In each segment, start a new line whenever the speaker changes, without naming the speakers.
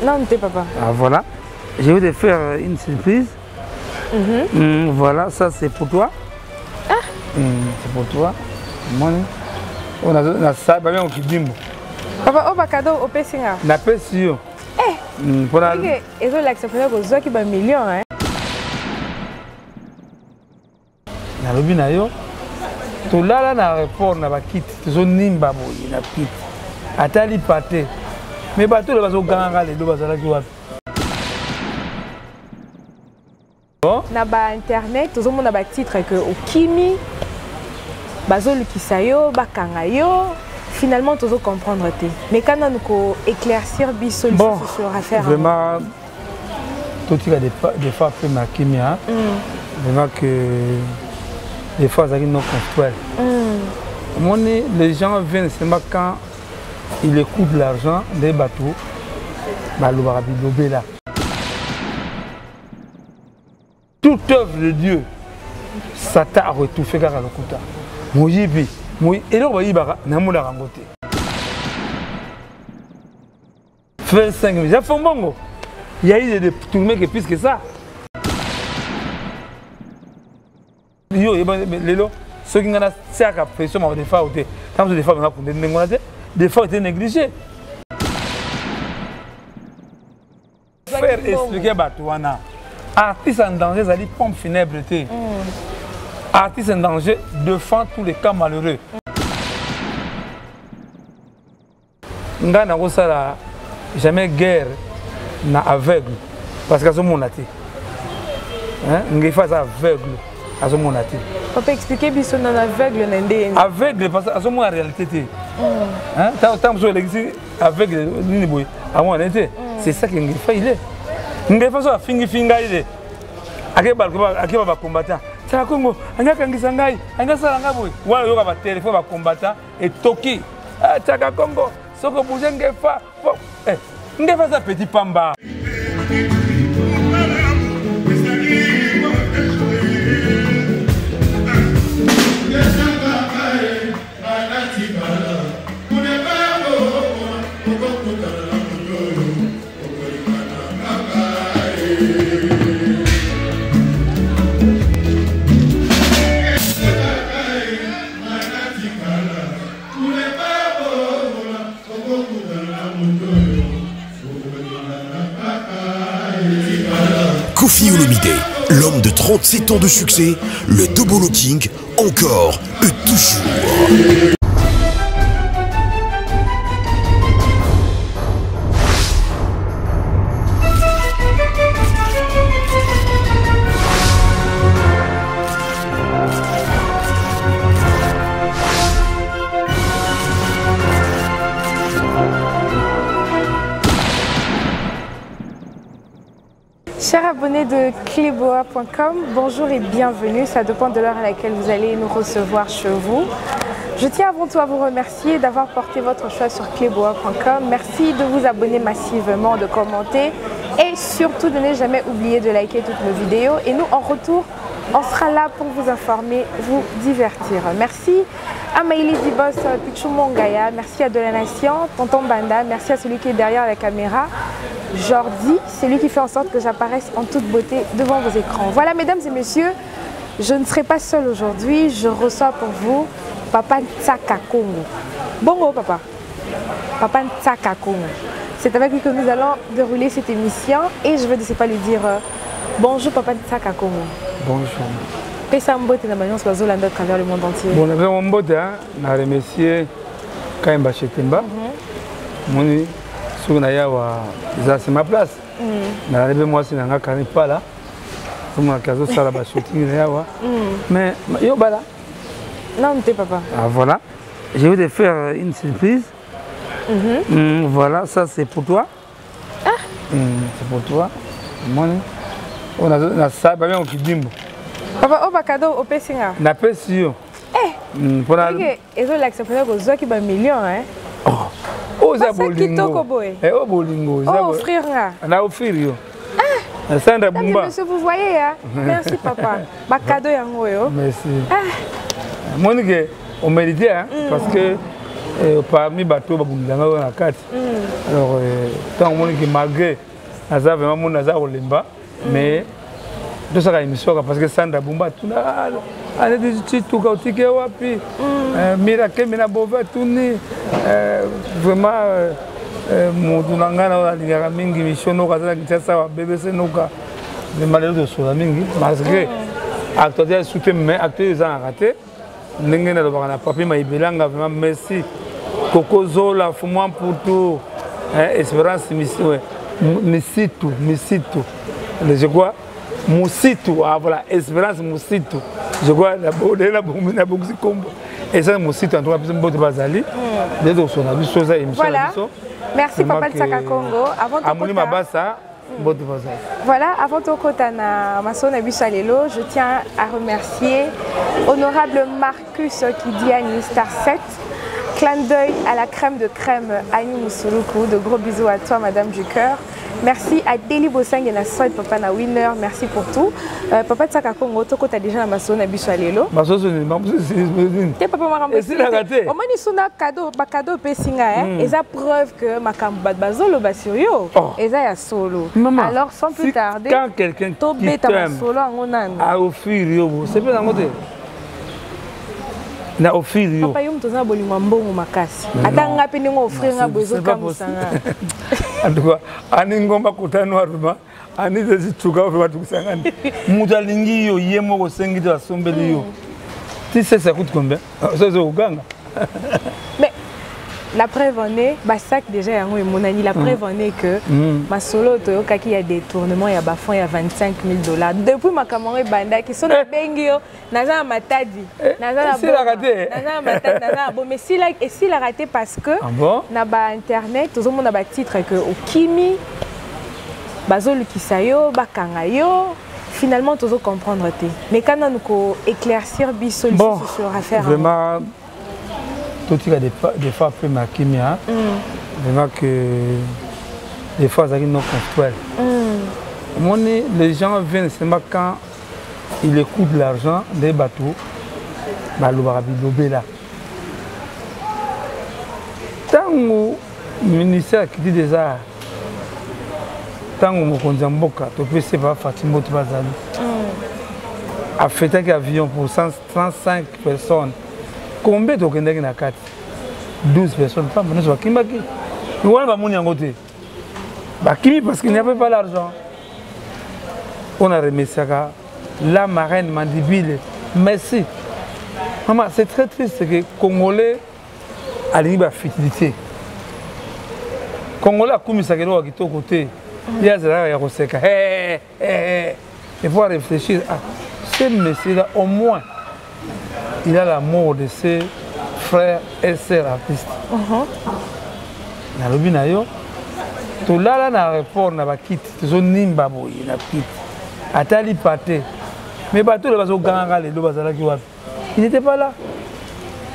Non te papa.
Ah voilà. Je vais te faire une surprise. Mm -hmm. mm, voilà, ça c'est pour toi.
Ah.
Mm, c'est pour toi. Moni. On a na sa ba bien okidimbo.
Papa, o ba cadeau opesi nga.
Na pesi yo.
Eh.
Mm, pona.
Ezo lakisa pena kozwaki ba millions hein.
Nalobi na yo tolala na aéroport na bakiti tozonimba boye na kiti ata lipa te me bato oyo bazogangaka lelo bazalaki wapi?
Bon. Na ba internet tozomona ba titre que okimi bazolukisa yo bakanga yo finalement tozo comprendre te mais quand nanu ko éclaircir biso lisusu
bon,
sur affaire
vraiment totika des fois mpe na kimia vraiment que des fois azalaki non construire omoni les gens viennent seulement quand il écoute l'argent nde bato balobaka bilobela. Toute œuvre de Dieu, Satan a retouffé kaka lokuta. Moyibi, eloko bayibaka namonaka yango te. 25 000, j'ai fait mbongo. Il y a eu des tournées que plus que ça. Yo, lelo, soki nga natiaka pression maka defao te, ntango mosusu defao nga kunde ndenge wana te, defao était négligé. Faire expliquer bato wana artiste en danger ezali pompe funèbre te. Artiste en danger défend tous les cas malheureux. Ngai nakosala jamais guerre na aveugle parce que azomona te. Ngefa aza aveugle, azomona te.
Papa, expliquez biso na aveugle na ndenge.
Aveugle parce que azomona réalité te. Ntango mosusu elekisi aveugle nini boye amona te. C'est ça que Ngefa il est. Ngefa so afingi finga il est. Akeba ba combattant. Tsaka Congo, anga kangisa ngai, anga sala ngai boye. Wana yoka ba téléphone ba combattant etoki. Ah, Tsaka Congo, soko bouger Ngefa. Eh, Ngefa ça petit pamba.
Koffi Olomide, l'homme de 37 ans de succès, le Dobolo King, encore et toujours.
Chers abonnés de Cléboa point com, bonjour et bienvenue. Ça dépend de l'heure à laquelle vous allez nous recevoir chez vous. Je tiens avant tout à vous remercier d'avoir porté votre choix sur Cléboa point com. Merci de vous abonner massivement, de commenter et surtout de ne jamais oublier de liker toutes nos vidéos. Et nous, en retour, on sera là pour vous informer, vous divertir. Merci à Maïli Dibos Pichou Mongaya, merci à De La Nation, Tonton Banda, merci à celui qui est derrière la caméra, Jordi, c'est lui qui fait en sorte que j'apparaisse en toute beauté devant vos écrans. Voilà, mesdames et messieurs, je ne serai pas seule aujourd'hui, je reçois pour vous Papa Tsaka Congo. Bongo, papa. Papa Tsaka Congo. C'est avec lui que nous allons dérouler cette émission et je veux de ce pas lui dire bonjour Papa Tsaka Congo.
Bonjour.
Pesa mbote na banyonso bazolanda à travers le monde entier.
Bon, na mbote, hein, na remercier Kaimba Chetemba. Moni soki na yawa eza c'est ma place. Na rebe mwasi na nga Karine Pala. Somo akazo sala ba shooting na yawa. Mais yo bala.
Non, t'es papa.
Ah voilà. Je vais te faire une surprise. Voilà, ça c'est pour toi.
Ah.
C'est pour toi. Moni. On a na sa ba bien okidimbo.
Papa, o ba cadeau opesi nga.
Na pesi yo.
Eh.
Pona
OK, ezo lakisa pona kozwaki ba millions hein.
Oh. Oh, za
Basa
bolingo.
kitoko boye.
Eh, oh bolingo, za
Oh,
bo-
offrir nga.
Na offrir yo.
Ah.
Sandra
Mesdames et
Bumba.
messieurs, vous voyez hein. Merci papa. Ba cadeau yango yo.
Merci.
Ah.
Monique, on mérite hein, parce que Parmi bato oyo babundela ngai na kati. Alors ntango omoniki, malgré naza vraiment moni naza kolemba, mais tosaka émission kaka parce que Sandra Bumba atuna aneti Tshituka otiki ye wapi, Mira Kemi na Bove atuni vraiment motu na ngai na alingaka mingi mission noka aza na Kinshasa wa BBC noka. Vraiment lelo tosola mingi parce que actualité ya sute, mais actualité ezangaka te. Ndenge nalobaka na Papi Maibelanga, vraiment merci. Koko Zola Fumwa Mputu, Espérance Misitu, Misitu je crois, Musitu, ah voilà, Espérance Musitu, je crois, nabongisi kombo eza Musitu. En tout cas biso mbote bazali nde tosona biso, eza émission na biso.
Merci papa Tsaka Congo.
Avant Amoni Mabasa, mbote bazali.
Voilà, avant tokota na masolo na biso ya lelo, je tiens à remercier honorable Marcus Kidiani Star 7. Clin d'œil à la crème de crème Annie Moussouloukou. De gros bisous à toi, madame du cœur. Merci à Deli Bosang et na Soid Papa na Winner. Merci pour tout. Papa Tsaka Congo, tokota déjà na masolo na biso ya lelo. Te papa, makambo
Esilaka te.
Omoni suna cadeau, ba cadeau opesi nga, hein? Eza preuve que makambo bato bazoloba sur yo
Oh.
eza ya solo.
Maman,
Alors sans plus
si
tarder,
quand quelqu'un qui
tobeta
t'aime
masolo yango nanu.
Aoffrir yo bo sepela yango te na offrir yo.
Papa, yo moto oza na bolingo ya mbongo makasi, ata nga mpe ndenge offrir nga boye
C'est pas
ezokamwisa nga.
En tout cas ani ngomba kota noir, vraiment ani zezituka vraiment tukisangani. Moto alingi yo, ye moko osengi te, asombeli yo. Tu sais ça coûte combien? Ça ezokoganga.
Mais la preuve en est, basac déjà yango emonani. La preuve en est que masolo toyokaki ya détournement ya bafonds ya 25 000 $, depuis makambo yango ebandaki, so nabengi yo, naza na Matadi, naza na
Esilaka
Boma,
te.
Naza na Matadi, naza na Boma, esilaka te parce que
Ah bon?
na bainternet tozomona batitre que okimi, bazolukisa yo, bakanga yo. Finalement tozocomprendre te, mais quand nanu ko éclaircir biso
Bon,
lisusu sur affaire yango.
Vraiment totika des fois mpe makimia, vraiment que des fois azalaki non conflictuel. Omoni, les gens viennent seulement quand il écoute l'argent. Nde bato balobaka bilobela. Ntango ministère akiti des arts, ntango mokonzi ya mboka topesi ba Fati Mbote bazali afetaki avion pour 135 personnes, combien tokendaki na kati? 12 personnes pamba, nyonso bakimbaki wana, bamoni yango te, bakimi parce qu'il n'y avait pas l'argent. On a remerciaka la marraine Mandibile, merci mama. C'est très triste que Congolais alingi bafutilité. Congolais akumisaka eloko ya kitoko te, ye azalaka ya koseka. Il faut réfléchir. Ah, ce monsieur là au moins il a l'amour de ses frères et sœurs artistes. Nalobi na yo, tolala na aéroport na bakiti, tozonimba boye na kiti, atali pa te. Mais bato oyo bazogangaka lelo bazalaki wapi? Il n'était pas là,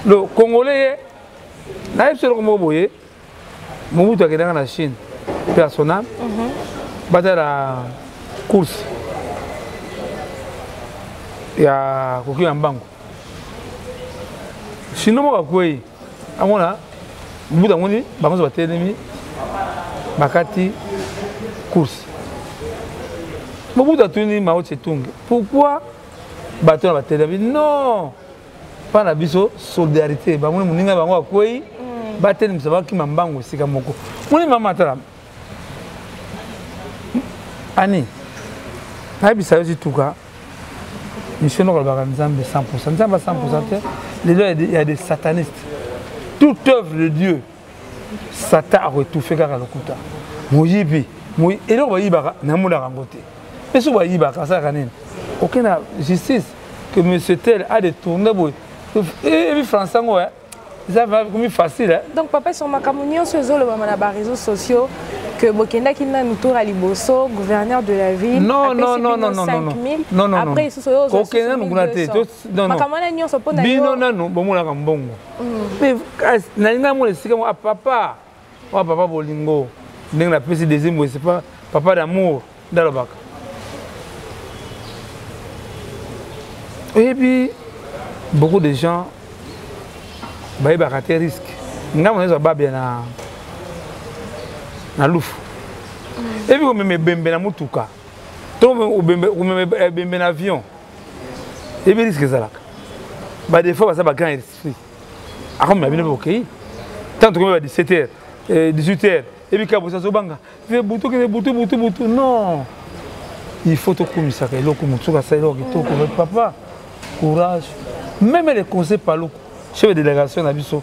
le Congolais. Ye nayebi so eloko moko boye. Mobutu akendaka na Chine mpe asona batala course ya koki ya mbango. Chinois moko akwei, amona Mobutu, amoni bango nyonso batelemi, bakati course. Mobutu atuni Mao Tse-tung: "Pourquoi bato na batelemi?" "Non, mpa na biso solidarité." Bamoni moninga bango akwei, batelemisa, bakima mbango esika moko. Moni mama, tala ani nayebisa yo, Tshituka mission noko alobaka Nzambe 100, Nzambe a 100 te. Lelo il y a des satanistes. Toute œuvre de Dieu, Satan akoétouffe kaka. Lokuta, moyibi, eloko bayibaka namonaka yango te. Mpe soki bayibaka, asalaka nini? Okende na justice que monsieur tel a détourné boye. Ebi français yango eza komi facile.
Donc papa, sur makambo nyonso ezolobama na baréseaux sociaux que bokendaki nanu tour ya liboso, gouverneur de la ville
Non, non, non, non, non, non, non, non.
Après lisusu oyo
Kokende nanu kuna te.
Makambo wana nyonso mpona
bino nanu bomonaka mbongo, mais nalingi namona esika mo papa oyo, papa bolingo, ndenge napesi deuxième boye. C'est pas papa d'amour nde alobaka. Oyebi, beaucoup de gens bayebaka te risque. Ngambo nazwa babia na lufu. Ebi komema ebembe na motuka to komema ebembe na avion, ebi risque ezalaka. Badefo baza bagrand esprit, akomema bino mpe bokei. Ntango tokomi ba 17 heures, 18 heures, ebi kabosi azobanga butu, kende butu butu butu. Non, il faut tokumisaka eloko motu soki asali eloko kitoko. Papa, courage. Même les conseils Paluku, chef de délégation na biso,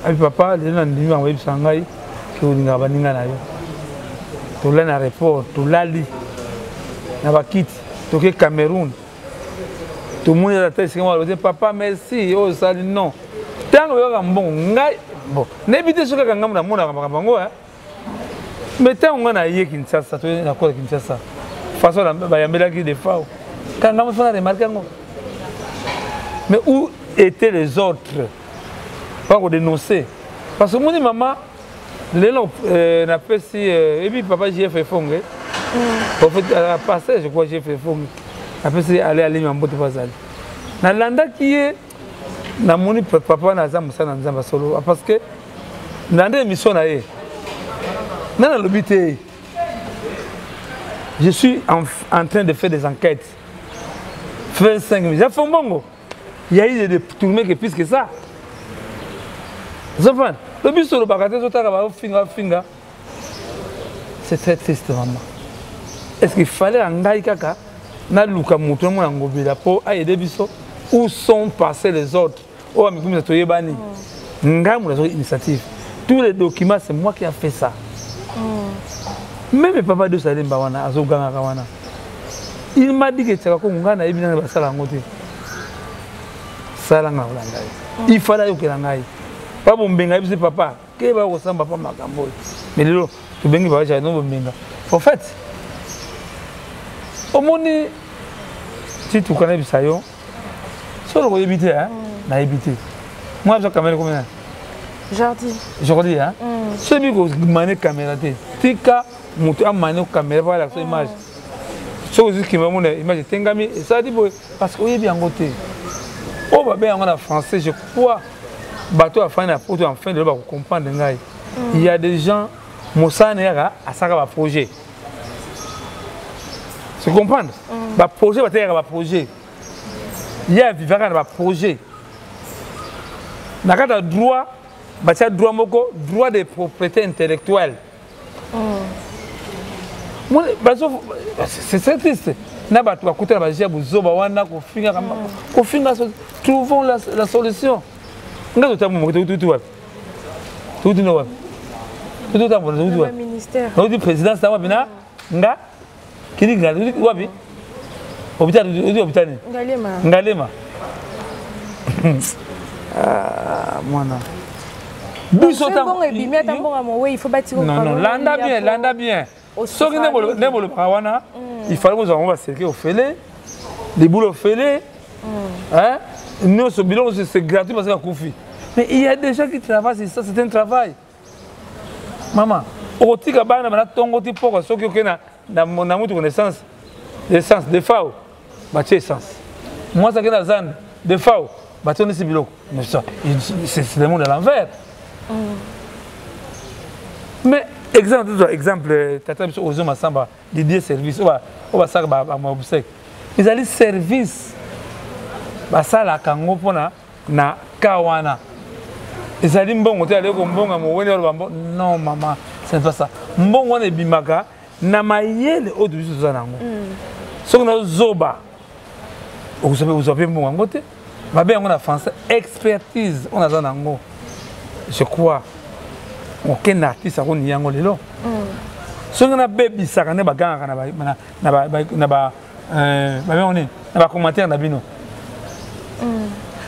abi papa, lelo na ndimi bango, oyebisa ngai ke olingaka baninga na yo. Tolali na aéroport, tolali na bakiti, toke Cameroun, tomoni ata esika moko alobi: "Papa, merci oyo osali." Non, ntango oyokaka mbongo, ngai bon nayebi te soki kaka ngambo namonaka makambo yango. Mais ntango ngai naye Kinshasa, to nakola Kinshasa, façon bayambelaki Defao, kaka ngambo fana remarque yango. Mais où étaient les autres pas kodénoncer? Parce que omoni, mama, lelo napesi ebi papa JF Efonge, prophète, pasteur, je crois, JF Efonge, napesi ale alimi ya mbote mpo azali. Nalandaki ye, namoni papa wana aza mosala na Nzambe solo, parce que nalanda émission na ye, nga nalobi te, je suis en train de faire des enquêtes. 25 000 j'ai mbongo, il y a eu des tournées que plus que ça. Ozofana lobi biso olobaka te, ozotaka baofinga bafinga. C'est très triste, maman. Est ce qu'il fallait ya ngai kaka naluka moto namona Ngobila mpo aide biso? Où sont passés les autres oyo bamikumisa toyebani? Ngai moto azwaki initiative, tous les documents, c'est moi qui a fait ça. Même papa de Salemba wana azogangaka wana, il m'a dit que tiaka kongo, ngai nayebi nani basala yango te, salanga kolanda ye. Il fallait ayokela ngai pa bombenga ye biso papa ke bakosamba pa makambo oyo. Mais lelo tobengi papa Jano bombenga. En fait, omoni tituka nayebisa yo solo koyebi te, nayebi te mwa biso caméra komi nani?
Jordi.
Jordi, hein? Soki komane caméra te, tika moto amane caméra po alakisa image. Soki ozwi kima, omona image etengami, esali boye parce que oyebi yango te. Oyo babe yango na français, je crois bato bafandi na poto, enfin lelo bakocomprendre ngai. Il y a des gens, mosala na yaka asalaka baprojet, se comprendre, baprojet batekaka, baprojet ye avivaka na baprojet. Na kati ya droit, batia droit moko, droit de propriété intellectuelle. C'est très triste na bato bakuta na bagia bozoba wana, kofinga kofinga. Trouvons la solution. Nga totambomoke, touti wapi? Touti no wapi? Totambola, touti wapi? Touti présidence na wapi? Na nga clinique na wapi? Hôpital, outi hôpital nini? Ngalema. Mwana
biso ebimi ata mbongo mowe, il faut batika.
Non, non, landa bien, landa bien. Soki nde bolobaka wana, il fallait kozwa bango bacercueil ofele, libulu ofele, nyonso biloko, c'est gratuit parce que akufi. Mais il y a des gens qui travaillent sur ça, c'est un travail, mama. Okotika bana bana ntongo ti poko. Soki oke na mutuka na essence, essence Defao batie essence. Mwasi ake na zando, Defao batie nisi biloko. C'est le monde à l'envers. Mais exemple, tozwa exemple tata biso Ozo Masamba Didier, service oyo basalaka baobsèques ezali service basalaka yango mpona na ka wana ezali mbongo te. Aleki kombonga moweni aloba mbo. Non, mama, ce n'est pas ça. Mbongo wana ebimaka na mayele oyo biso toza nango. Soki nazoba, okozwa mpe mbongo yango te. Babe yango na français expertise oyo naza nango, je crois okende artiste akoni yango lelo. Soki nabebisaka nde bagangaka na babengo nini, na bacommentaire na bino.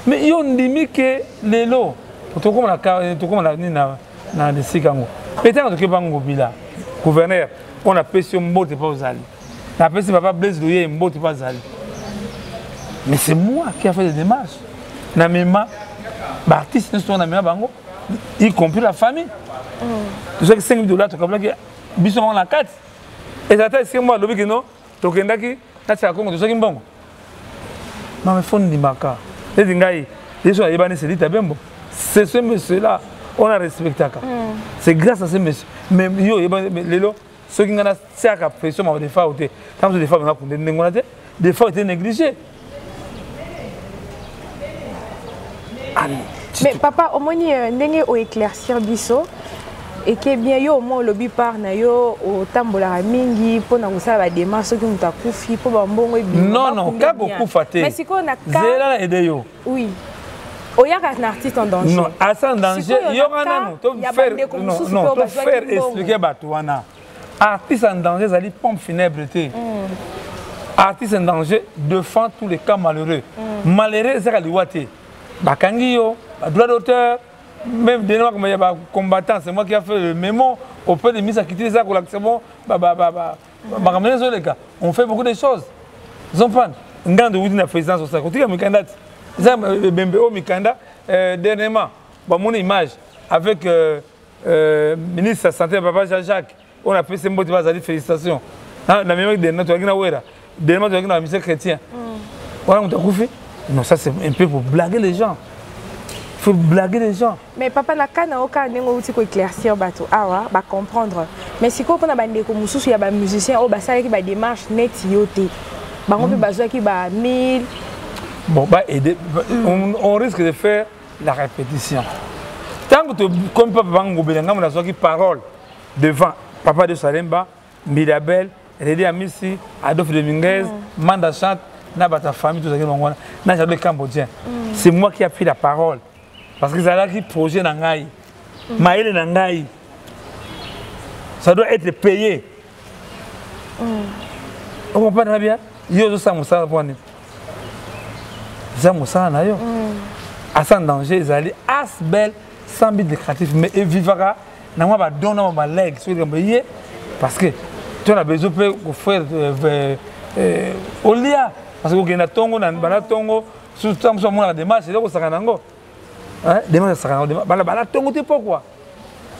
Mais yo ndimi ke lelo tokóma nini na esika yango. Mpe ntango toke bango Ngobila, gouverneur oyo napesi yo mbote mpo ozali, napesi papa Blaise Loye mbote mpo azali. Mais c'est moi qui a fait des démarches, namema baartiste nyonso, namema bango, y compris la famille. Tozwaki 5 dollars, tokabolaki biso bango na kati. Ezala ta esika moko alobi kino tokendaki nati ya Kongo, tozwaki mbongo. Mama, fo ndimaka neti ngai yeso nayebani selita bembo. C'est ce monsieur là on a respectaka. C'est grâce à ce monsieur. Mais yo lelo soki nga natiaka pression ma Defao te, ntango Defao nga kunde ndenge wana te, Defao était négligé.
Mais papa, omoni ndenge o éclaircir biso eke bien, yo omoi olobi part na yo, otambolaka mingi mpona kosala badémarche soki moto akufi mpo bambongo ebima.
Non, non, kaka kokufa te.
Mais sikoyo na
zela na aide yo.
Oui, oyaka na artiste en danger.
Non, asa en danger yoka nanu to faire, non, non, to faire expliquer bato wana. Artiste en danger ezali pompe funèbre te. Artiste en danger défend tous les cas malheureux. Malheureux ezaka liwa te. Bakangi yo badroit d'auteur, même dena makambo ya bacombattant, c'est moi qui a fait le mémo auprès de ministre akiti, eza kolakisa bon makambo nyonso ezoleka. On fait beaucoup de choses, ozomprendre. Ngando wuti na présidence, osaka kotika mikanda te, eza ebembe oyo mikanda. Dernièrement bamoni image avec ministre ya santé, papa Jean-Jacques, oyo napesi mbote, bazali félicitation na memaki. Dernièrement toyaki na Wera, dernièrement toyaki na bamusicien chrétien wana, moto akufi. Non, ça c'est un peu pour blaguer les gens, il faut blaguer les gens.
Mais papa, na kana oka ndenge outi koéclaircir bato awa, bacomprendre. Mais sikoyo mpona bandeko mosusu ya bamusicien oyo basalaki badémarche neti yo te, bango mpe bazwaki ba 1000.
Bon, bah, aider, on risque de faire la répétition. Tant que comme papa Ngobela, ngambo nazwaki parole devant papa de Salemba, Mirabel, Redi Amisi, Adolphe Dominguez, Manda Chante, na bato ya famille tozalaki bango wana, na Jado Cambodgien. C'est moi qui a pris la parole parce que ezalaki projet na ngai, mayele na ngai, ça doit être payé. Ocomprendre bien? Yo ozosala mosala mpo nini? Eza mosala na yo. Asa en danger ezali asbl sans but lucratif, mais evivaka na mwa badon na mwa baleg soki likambo ye, parce que to na besoin mpe kofrère olia, parce que okende na ntongo na banda ntongo, surtout mosu amonaka démarche eza kosaka nango, démarche asaka nango bana banda ntongo te. Pokwa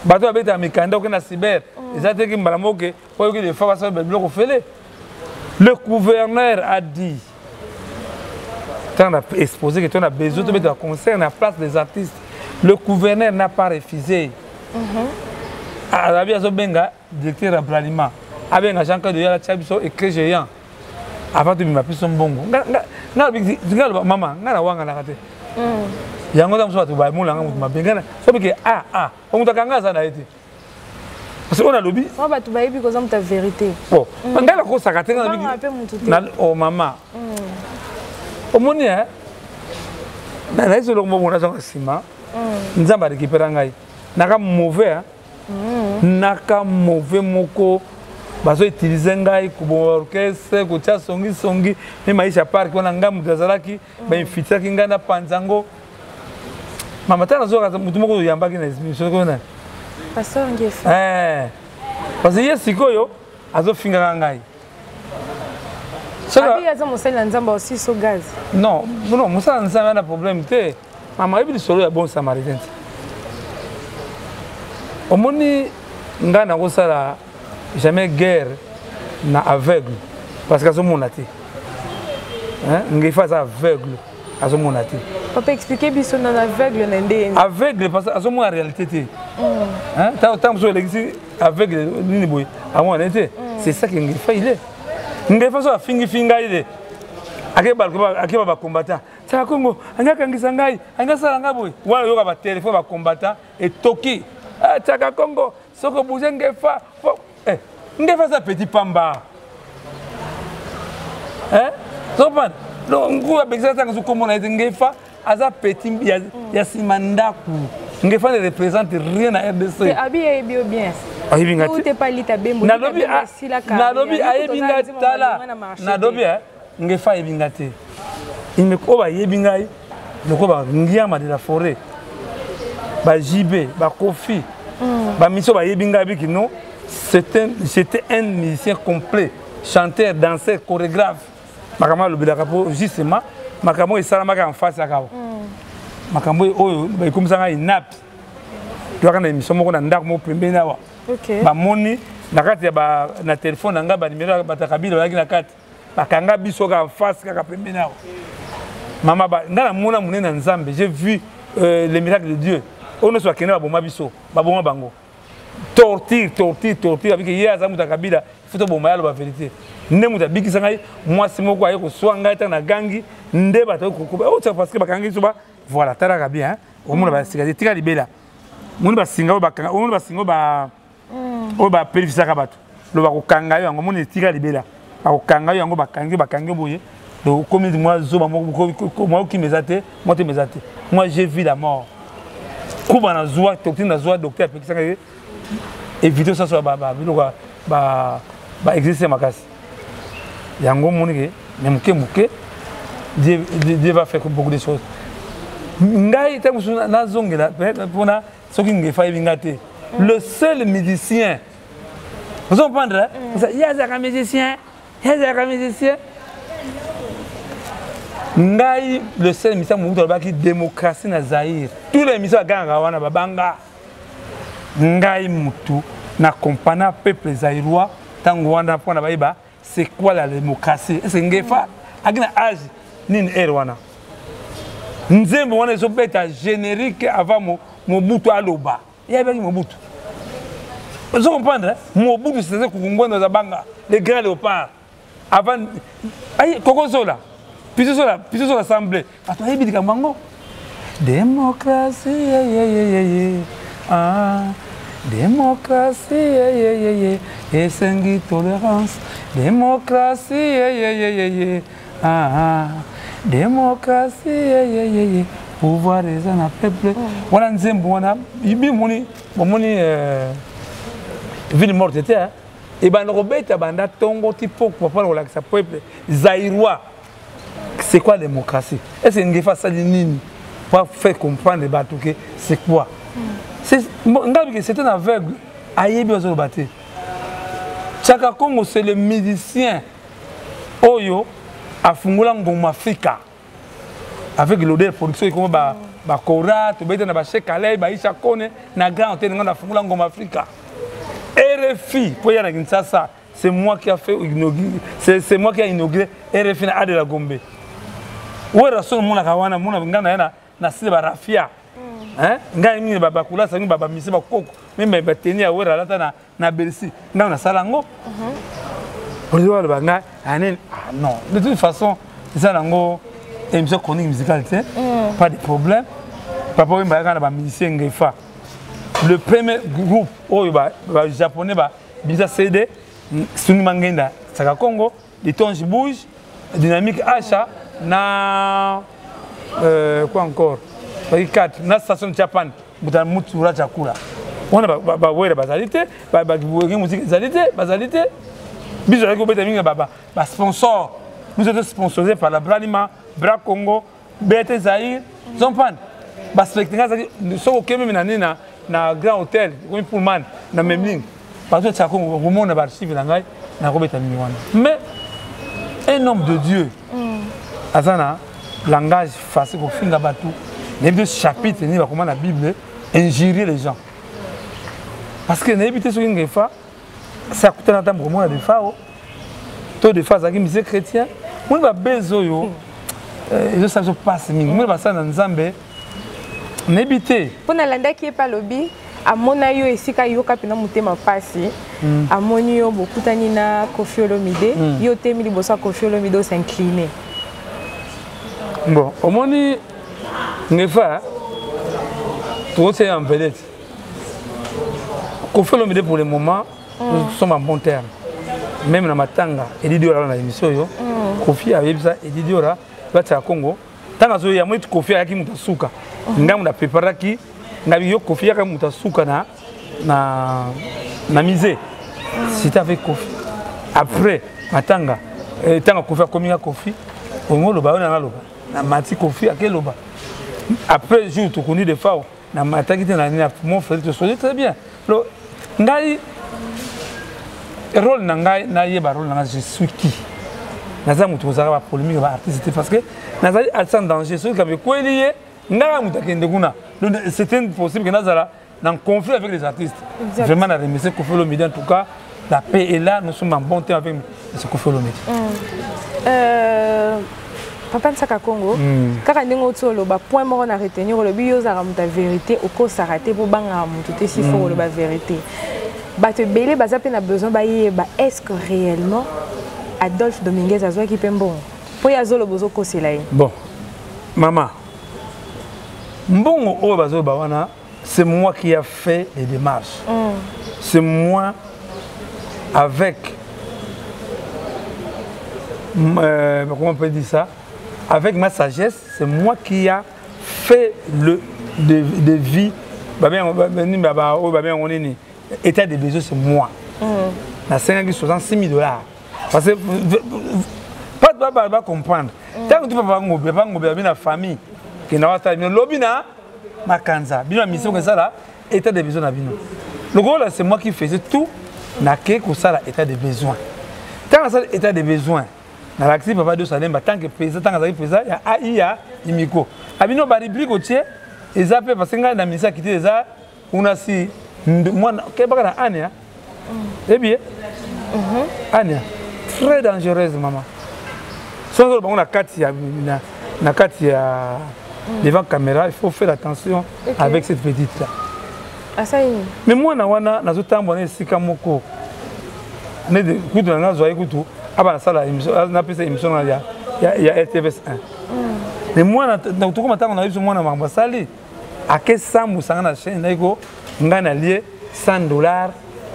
bato babetaka mikanda, okende na cyber, eza teki mbala moke po oyoki des fois basala biloko fele. Le gouverneur a dit, quand on a exposé que tu as besoin de mettre un concert na place des artistes, le gouverneur n'a pas refusé. Arabi azobenga directeur ya Bralima, abenga Jean Claude Yala, tia biso écrit géant avant tobima biso mbongo. Nga loba mama, nga nawanganaka te. Yango ntango mosusu bato bamonanga moto mabe, nga soki ke a moto akanga aza na ye te, parce que oyo nalobi.
Bato bayebi koza moto ya vérité.
Bon, ngai nakosaka te. O mama, omoni nayesi eloko moko nazonga nsima. Nzambe arécupéra ngai, naka mauvais, naka mauvais moko, bazoutiliser ngai koboma orchestre, kotia songisongi me maisha park wana. Ngai moto azalaki, bainfiltraki ngai na panza yango. Mama, tala, nazoka motu moko oyambaki na émission nani?
Pasteur Ngefa.
Parce que ye sikoyo azofingaka ngai.
Abi aza mosali na Nzambe aussi, so gaz.
Non, non, mosala na Nzambe ana problème te. Mama, oyebi lisolo ya bon samaritain te? Omoni, ngai nakosala jamais guerre na aveugle, parce que azomona te. Ngefa aza aveugle, azomona te.
Papa, explique biso na aveugle na ndenge.
Aveugle parce que azomona réalité te. Ntango mosusu olekisi aveugle nini boye, amona te. C'est ça que Ngefa il est. Ngefa so afingifingi ngai de, akeba bacombattant Saka Kongo angi akangisa ngai, angi asala ngai boye wana. Oyoka batelefone bacombattant etoki: "Tiaka Kongo, soki obouge Ngefa." Ngefa aza petit pamba, sopana donc abekisa ntango sokomona ete Ngefa aza petit ya nsima ndako. Ngefa ne représente rien na RDC.
Abi ayebi yo bien.
Ayebi nga
te.
Nalobi ayebi nga. Tala, nalobi Ngefa ayebi nga te. Oyo bayebi ngai lokola bangiama de la forêt, bajibe, bakofi, bamisio, bayebi ngai biki. Non, j'étais un musicien complet, chanteur, danseur, chorégraphe. Makambo alobelaka mpo justement makambo oyo esalamaka en face kaka, makambo oyo ekomisaka inapi. Toyaka na émission moko na ndako moko pembeni awa, bamoni na kati ya na telefone na ngai banimero bato ya Kabila bazalaki na kati. Bakanga biso kaka face kaka pembeni awa. Mama, ngai namona monene na Nzambe. J'ai vu Le miracle de Dieu oyo nyonso bakende baboma biso, baboma bango, torture, torture, torture. Abiki ye aza moto ya Kabila, faut toboma ye, aloba vérité. Nde moto abikisa ngai, mwasi moko aye koswa ngai ntango nagangi nde bato otia, parce que bakangi biso ba voilà. Talaka bien, omona basika te, tika libela. Omoni basinga oyo bakanga, omoni basinga oyo ba oyo bapelifisaka bato, lo bakokanga yo yango. Omoni etika libela, bakokanga yo yango, bakangi, bakangi yo boye. Donc okomi mwa zoba moko, mwa okima eza te, mwa tema eza te. Moi, j'ai vu la mort kuba nazwa docteur, nazwa docteur apekisaka ye éviter osaso biloko baexercice ya makasi. Yango omoni ke mais moke moke Dieu va faire beaucoup de choses. Ngai ntango mosusu nazongela mpona soki Ngefa ayebi nga te, le seul musicien, ozo comprendre, ye azalaka musicien, ye azalaka musicien. Ngai le seul musicien, Mobutu alobaki démocratie na Zaïre, tous les musiciens bagangaka wana babanga ngai mutu na kompana peuple zaïrois ntango wana mpona bayeba c'est quoi la démocratie. Est ce Ngefa aki na age nini ere wana nzembo wana ezobeta générique avant Mobutu aloba? Ye ayebaki Mobutu, ozo comprendre? Mobutu, c'est Kukungwendo Zabanga, le grand léopard, avant ayi kokozola biso zola, biso zola assemblée, bato bayebi likambo yango. Démocratie yeyeyeye, ah, démocratie yeyeyeye, esengi tolérance. Démocratie yeyeyeye, ah, démocratie yeyeyeye, pouvoir eza na peuple. Wana nzembo wana bimoni, bomoni ville morte te, ebanda kobeta banda ntongo ti pokwa mpona kolakisa peuple zaïrois c'est quoi démocratie. Est ce que Ngefa asali nini pour faire comprendre bato ke c'est quoi? Ngai bike, c'est un aveugle, ayebi azoloba te. Chaka Congo, c'est le musicien oyo afungola Ngoma Afrika avec l'odeur production ekoma bakora tobeta na bachek Alei, baisha Kone na Grand Hôtel. Ngai nafungola Ngoma Afrika. RFI mpo ya na Kinshasa, c'est moi qui a fait inauguré, c'est moi qui a inauguré RFI na Adela Gombe. Wera so omonaka wana, mona ngai na ye na sile barafia, ngai mingi bakulasa mingi, bamisi bakoko meme bateni ya Wera alata na Bercy, ngai nasala yango. Oyo aloba ngai anini? Ah non, de toute façon eza nango émission chronique musicale te, pas de problème. Papa oyo mbayaka na bamusicien Ngefa, le premier groupe oyo bajaponais babimisa CD, Sungi Mangenda, Saka Congo, Litonge Bouge, Dynamique Acha na quoi encore, baki 4 na Station Japan Mutana Mutura Chakula wana. Bawera bazali te, Wenge Musique ezali te, bazali te. Biso azalaki kobeta mingi na basponsor, biso to sponsorisé par la Bralima, Bra Congo, BT Zaïre, zompane baspectacle. Azalaki soki okemi na nini na Grand Hôtel, okomi Pullman na Memling, bato ya Congo komona baarchive na ngai nakobeta mingi wana. Mais un homme de Dieu aza na langage facile kofinga bato, nayebi te chapitre nini bakoma na Bible injurier les gens, parce que nayebi te soki Ngefa se akutana ata mokomona Defao to Defao azalaki musicien chrétien. Moni babese oyo ezosala biso mpasi mingi, moni basala na Nzambe, nayebi te.
Mpo nalandaki ye mpe alobi amona yo esika yoka mpena motema mpasi, amoni yo bokutani na Kofi Olomide, yo otemi liboso ya Kofi Olomide, os'incline.
Bon, omoni Ngefa, tokotia ya mvelete Kofi Olomide. Pour le moment, nous sommes en bon terme. Même na matanga Edi Diora na émission oyo, Kofi ayebisa Edi Diora batiaka Congo. Ntango azoya moi, Kofi ayaki moto asuka, ngai moto apreparaki ngai. Yo Kofi yaka moto asuka na musée, c'était avec Kofi. Après matanga, ntango Kofi akomi nga, Kofi ongo oloba oyo nanga aloba na mati, Kofi akeloba. Après jour tokondi Defao, namataki te na mon frère, tosoli très bien. Lo ngai rôle na ngai, nayeba rôle na ngai, je suis qui? Naza moto kozalaka bapolémique ya baartiste te, parce que nazali artiste en danger. Soki kambo ekweli ye, ngai moto akende kuna. Donc c'est impossible que nazala dans conflit avec les artistes. Exact. Vraiment, na remercier Koffi Olomide. En tout cas, la paix est là, nous sommes en bon terme avec M. Koffi Olomide.
Papa Nsaka Congo, kaka ndenge oti oloba point moko na retenir, olobi yo ozalaka moto ya vérité, okosaka te mpo bangaka moto te s'il faut koloba vérité. Bato ebele baza mpe na besoin bayeba, est-ce que réellement Adolphe Dominguez azwaki mpe mbongo? Mpo ye azoloba ozokosela ye.
Bon, mama, mbongo oyo bazoloba wana, c'est moi qui a fait les démarches. C'est moi avec, comment on peut dire ça, avec ma sagesse, c'est moi qui a fait le devis. État de besoin, c'est moi. La 66 000 $. Parce que pas pas comprendre. Tant que tu peux pas ngobia, pas ngobia na famille, que na wata lobi na makanza, bino mission que ça là, état de besoin na bino. Lokola c'est moi qui faisais tout, nake kosala état de besoin. Tant que ça état de besoin, nalakisi papa de Salemba tant que président, tant azalaki président ya AI ya Imiko. Abino ba rubrique otie eza mpe parce que ngai na ministère akiti eza kuna si mwana kebaka na ania ebi ania très dangereuse, mama. Soki bango na kati ya na kati ya devant caméra, il faut faire attention avec cette petite là.
Asali nini?
Mais mwana wana nazotambola na esika moko nde kutu na nga azwa ye kutu aba nasala émission, napesa émission na ya RTVS 1. Mais mwana tokoma ntango na biso, mwana makambo asali, ake sambusanga na chaîne naye ko ngai nalie 100 $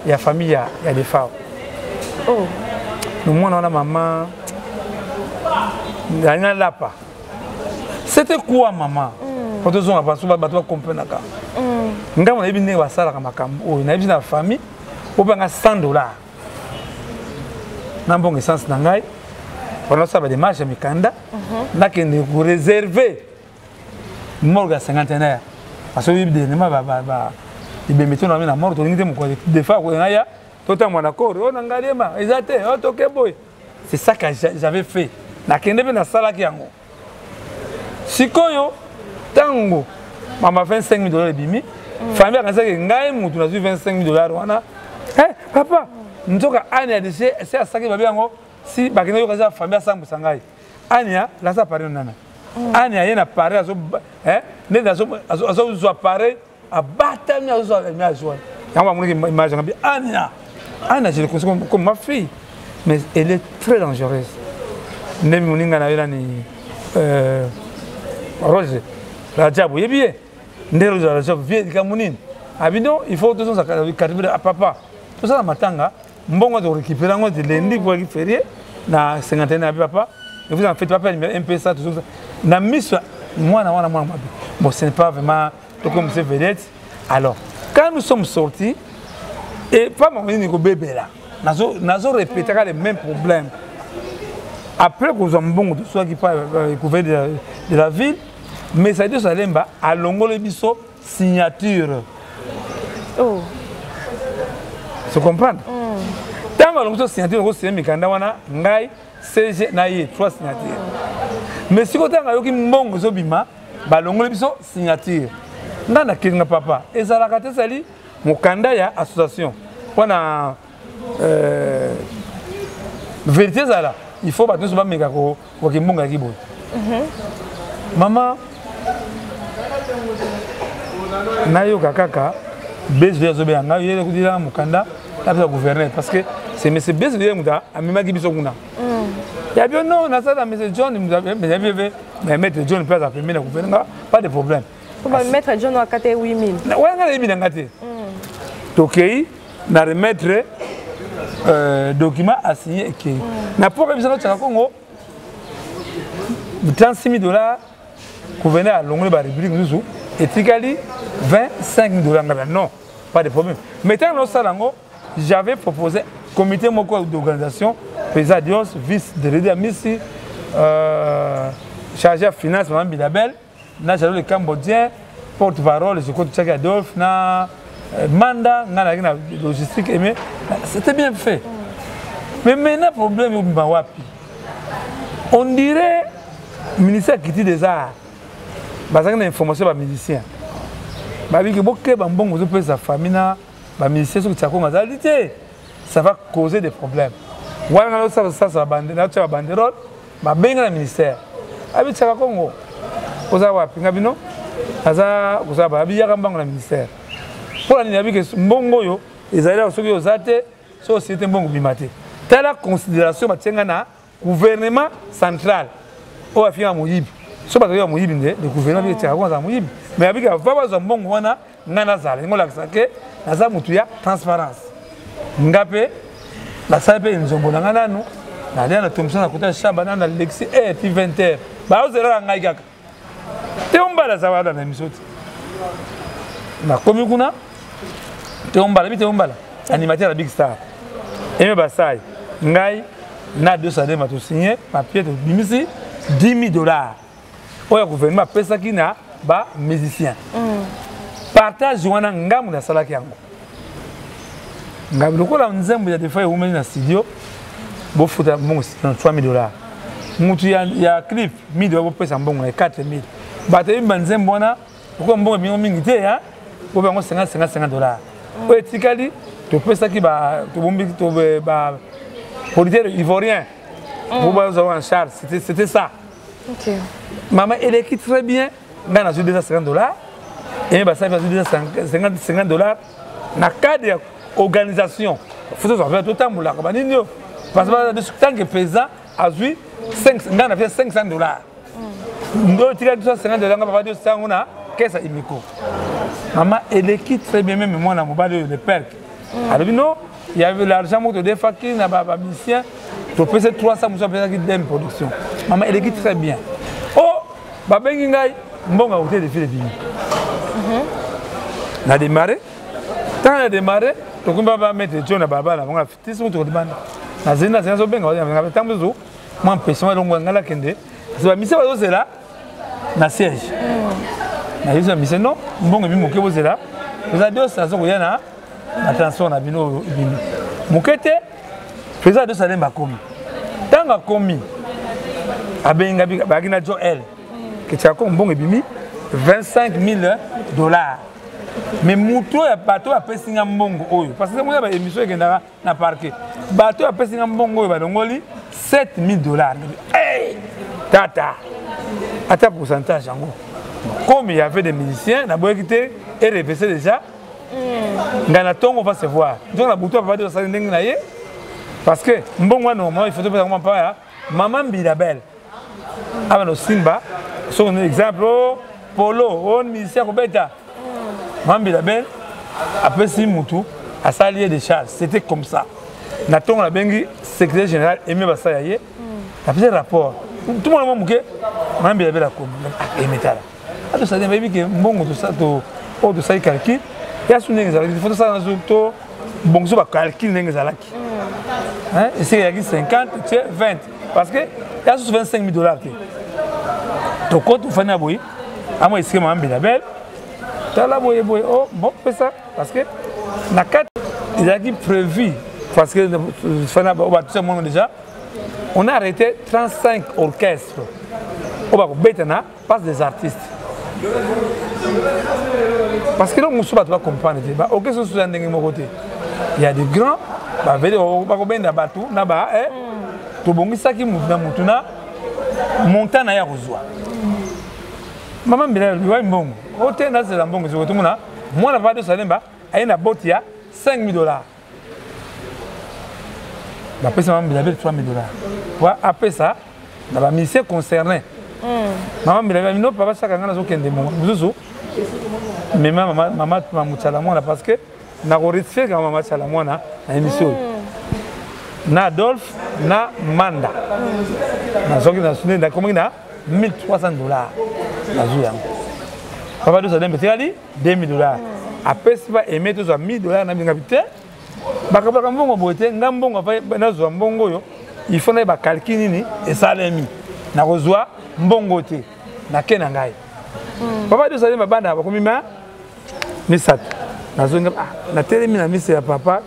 ya famille ya Defao.
Oh.
No, mwana wana, mama, ngai nalapa. C'était quoi, mama? Po tozonga baso bato bakomprenaka ngambo, nayebi ndenge basalaka makambo oyo. Nayebi na famille opanga 100 $ na mbongo essence na ngai mpona osala badémarche ya mikanda, nakende koréserver morgue ya cinquantenaire, parce que oyebi dernièrement ebembe to na na morgue, tolingi te mokonzi defa akoyenga ya totambola na corps oyo na Ngaliema eza te oyo toke boye. C'est ça que j'avais fait. Nakende mpe nasalaki yango. Sikoyo ntango mama 25 000 $ ebimi, famille akanisaki ngai mutu nazwi 25 000 $ wana. Eh, papa, nzoka ani adese se asaki babi yango si bakende yoka eza famille asambwisa ngai. Ania lasa appareil nana, ani aye na appareil azo neti azozwa appareil, abatami, azozwa image wana. Yango bamonaki image yango bi Ania. Ania, je le considère comme ma fille, mais elle est très dangereuse. Ndemi moninga na yo nani, Roger Rajab, oyebi ye nde Roger Rajab vie likambo nini abi non, il faut tozonza quartier, papa, tosala matanga, mbongo torécupérer yango te lundi po férié na 51. Abi papa, et vous en faites papa mpesa tozonza na miso mwana wana, mwana mabe. Bon, ce n'est pas vraiment comme c'est vedette. Alors quand nous sommes sortis et pas nini kobebela, nazo répéter kaka le même problème. Après kozwa mbongo toswaki pa gouverneur de la ville, mais Sadio Salemba alongoli biso signature.
Oh.
Se comprendre, ntango alongi biso signature, okosigne mikanda wana, ngai CG na ye, trois signature. Mais sikoyo ntango ayoki mbongo ezobima, balongoli biso signature. Ngai nakelinga papa, ezalaka te, ezali mokanda ya association mpona vérité ezala, il faut bato nyonso bameka koki mbongo yaki boye. Mama, nayoka kaka bese azobeya ngai ye kudila mokanda napesa gouverneur, parce que c'est monsieur Bese ye moto amemaki biso kuna ya bio. Non, nasala monsieur John, mais maître John mpe aza pembeni ya gouverneur nga, pas de problème.
Maître John akata 8000.
Wana ngai nayebi na nga te. Tokei na remettre document asigné, ekei na poka biso natyaka Kongo 36 000 $. Gouverneur alongoli barubrique mosusu, etikali 25 000 $. Ngai non, pas de problème. Mais ntango naosala yango, j'avais proposé comité moko d'organisation: président Dios, vice de Redi Amisi, chargé ya finance mama Bilabel na Jalo le Cambodgien, porte parole sikoyo totiaki Adolphe na Manda, ngai nazalaki na logistique. Mais c'était bien fait. Mais maintenant problème obima wapi? On dirait ministère ya culture des arts bazalaki na information ya bamusicien, babiki bokeba mbongo ozopesa famille na bamusicien, soki Tiakongo azali te, ça va causer des problèmes. Wana ngai natia babanderole, babenga na ministère. Abitsaka Congo. Oza wapi nga bino? Aza kozala ba abiyaka mbango na ministère. Mpo na nini abike mbongo oyo ezali soki oza te soki osili te mbongo bima te. Tala considération batie nga na gouvernement central oyo afinga moyibi so bato ya moyibi nde le gouvernement bike tiaka azala moyibi mais abiki ava bazwa mbongo wana ngai nazala yango olakisa ke naza motu ya transparence nga mpe nasali mpe nzombo na ngai nanu nalia na tomisa na kota shaba nanu nalekisi heure ti 20 heures baozelaka ngai kaka te ombala aza wana na miso te nakomi kuna te ombala bi te ombala animateur ya big star eme basai ngai na dosadema tosigne papier tobimisi 10 000 dollars oyo ya gouvernement apesaki na ba musicien mm. partage wana ngambo nasalaki yango ngambo lokola nzembo ya defa ewumeli na studio bofuta mbongo 3000 dollars mutu ya, ya clip 1000 dollars bopesa mbongo na 4000 bato eyimba nzembo wana lokola mbongo ebingo mingi te bope yango 50 50 50 dollars mm. oyo etikali topesaki tobombi ba producteur ivoirien mm. po bazwa en charge c'était ça
Okay.
Maman, eleki très bien. Nga nazwi 250 dollars. Et basali bazwi 250 dollars na cadre ya organisation. Faut tozwa mpe totambolaka banini oyo. Parce que tant que président azwi 5 nga na 500 dollars. Ndo tika 250 dollars nga papa 200 na kesa imiko. Maman, eleki très bien même mwana mobali oyo le père. Alobi non, il y avait l'argent moko todefaki na bamusicien topesi 300 mosusu apesaki deme production mama eleki très bien o oh, babengi ngai mbongo ya hotel de ville ebimi mhm. na démarre ntango na démarre tokomi bamaître jo na balabala na bango tisi moto kolibanda nazeli nazeli nazobenga ntango mosusu mwa mpesi elongo ngai nakende bamisien bazozela na siège mm. nayebisi bamisien non mbongo ebimi moke bozela eza dos aza koya na na transport na bino oyo ebimi moke te président adosa lemba akomi ntango akomi abengi ngai bayaki na joel ketiako mbongo ebimi 25 000 dollars mais moto oyo bato oyo apesi nga mbongo oyo parce que moya baémission ekendaka na parquet bato oyo apesi nga mbongo oyo balongoli 7000 dollars hey! tata ata pourcentage yango comme il y avait des musiciens naboyaki te erepese déjà mm. ngai na ntongo va se voir ntongo na butu papa de asali ndenge na ye parce que mbongo wana normalement il faut topesa yango mapa ya mama mbila belle awa na osimba soki no exemple o oh, polo o oh, musicien akobeta mm. mama mbila belle apesi mutu asali ye décharge c'était comme ça na ntongo nabengi secrétaire général aime basala ye mm. apesi rapport tout mwana mwa moke mama mbila belle akomi ah, aime tala atosali bayebi ke mbongo oyo tosali calcul ya su ndenge ezalaki fo tosala naso to bongiso bacalcul ndenge ezalaki hmm. esika eyaki 50 tie 20 parce que ya susu 25 000 dollars te tokoti ofandi na boye amo esika mama mbila bele tala boye boye o oh, bon pesa parce que na kati ezalaki prévu parce que fana bato mono déjà on a arrêté 35 orchestres oyo bakobeta na passe des artistes parce que eloko mosusu bato bacomprendre te baorchestre mosusu ya ndenge moko te ya de grand bavele bakobenda bato na ba eh, mm. tobongisaki motu na motu na montant na ye akozwa mama mbila liwai mbongo o te nazela mbongo ezoko tomona mwana papa dosalemba aye na boti ya 5000 dollars bapesa mama mbilabe 3000 dollars po apesa na bamusicien concerné hmm. mama mbilabe bino papa saka ngai nazokende mosusu mema mama mamutshala mwana parce que nakorectifie kaka mama tshala mwana na émission oyo hmm. na adolphe na manda hmm. nazwaki nakomaki na 1300 dollars nazwi yango papa dosa dembe etikali 2000 dollars apesi ba aime tozwa 1000 dollars na bingabi te bakabaka mbongo boye te nga mbongo nazwa mbongo oyo il faut nayeba calcul nini esalemi nakozwa mbongo te nake na ngai hmm. papa dosalemi babanda bakomi ma misato nazongi ah, natelemi na miso ya papa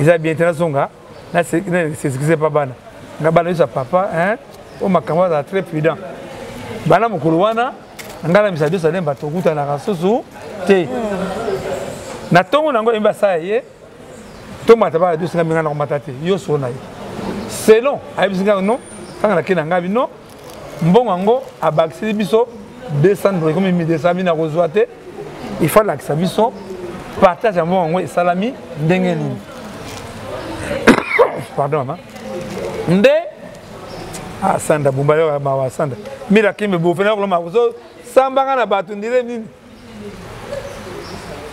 eza bien te nazonga nasexcuse pa bana nga bana biso ya papa oyo makambo azala très prudent bana mokolo wana ngai na misa biso alemba tokutanaka susu te na ntongo na yango yembi asala ye tomata bana biso ngai minga na komata te yo solo na ye selon ayebisi ngai non ntango nake na ngai bino. Mbongo yango abakiseli biso 200 ekomi 1200 bino akozwa te. Il faut alakisa biso partage ya mbongo yango esalami ndenge nini. Pardon mama. Nde asanda ah, bumba yo mawa asanda mira kimbe bofena koloma so sambanga na bato ndire nini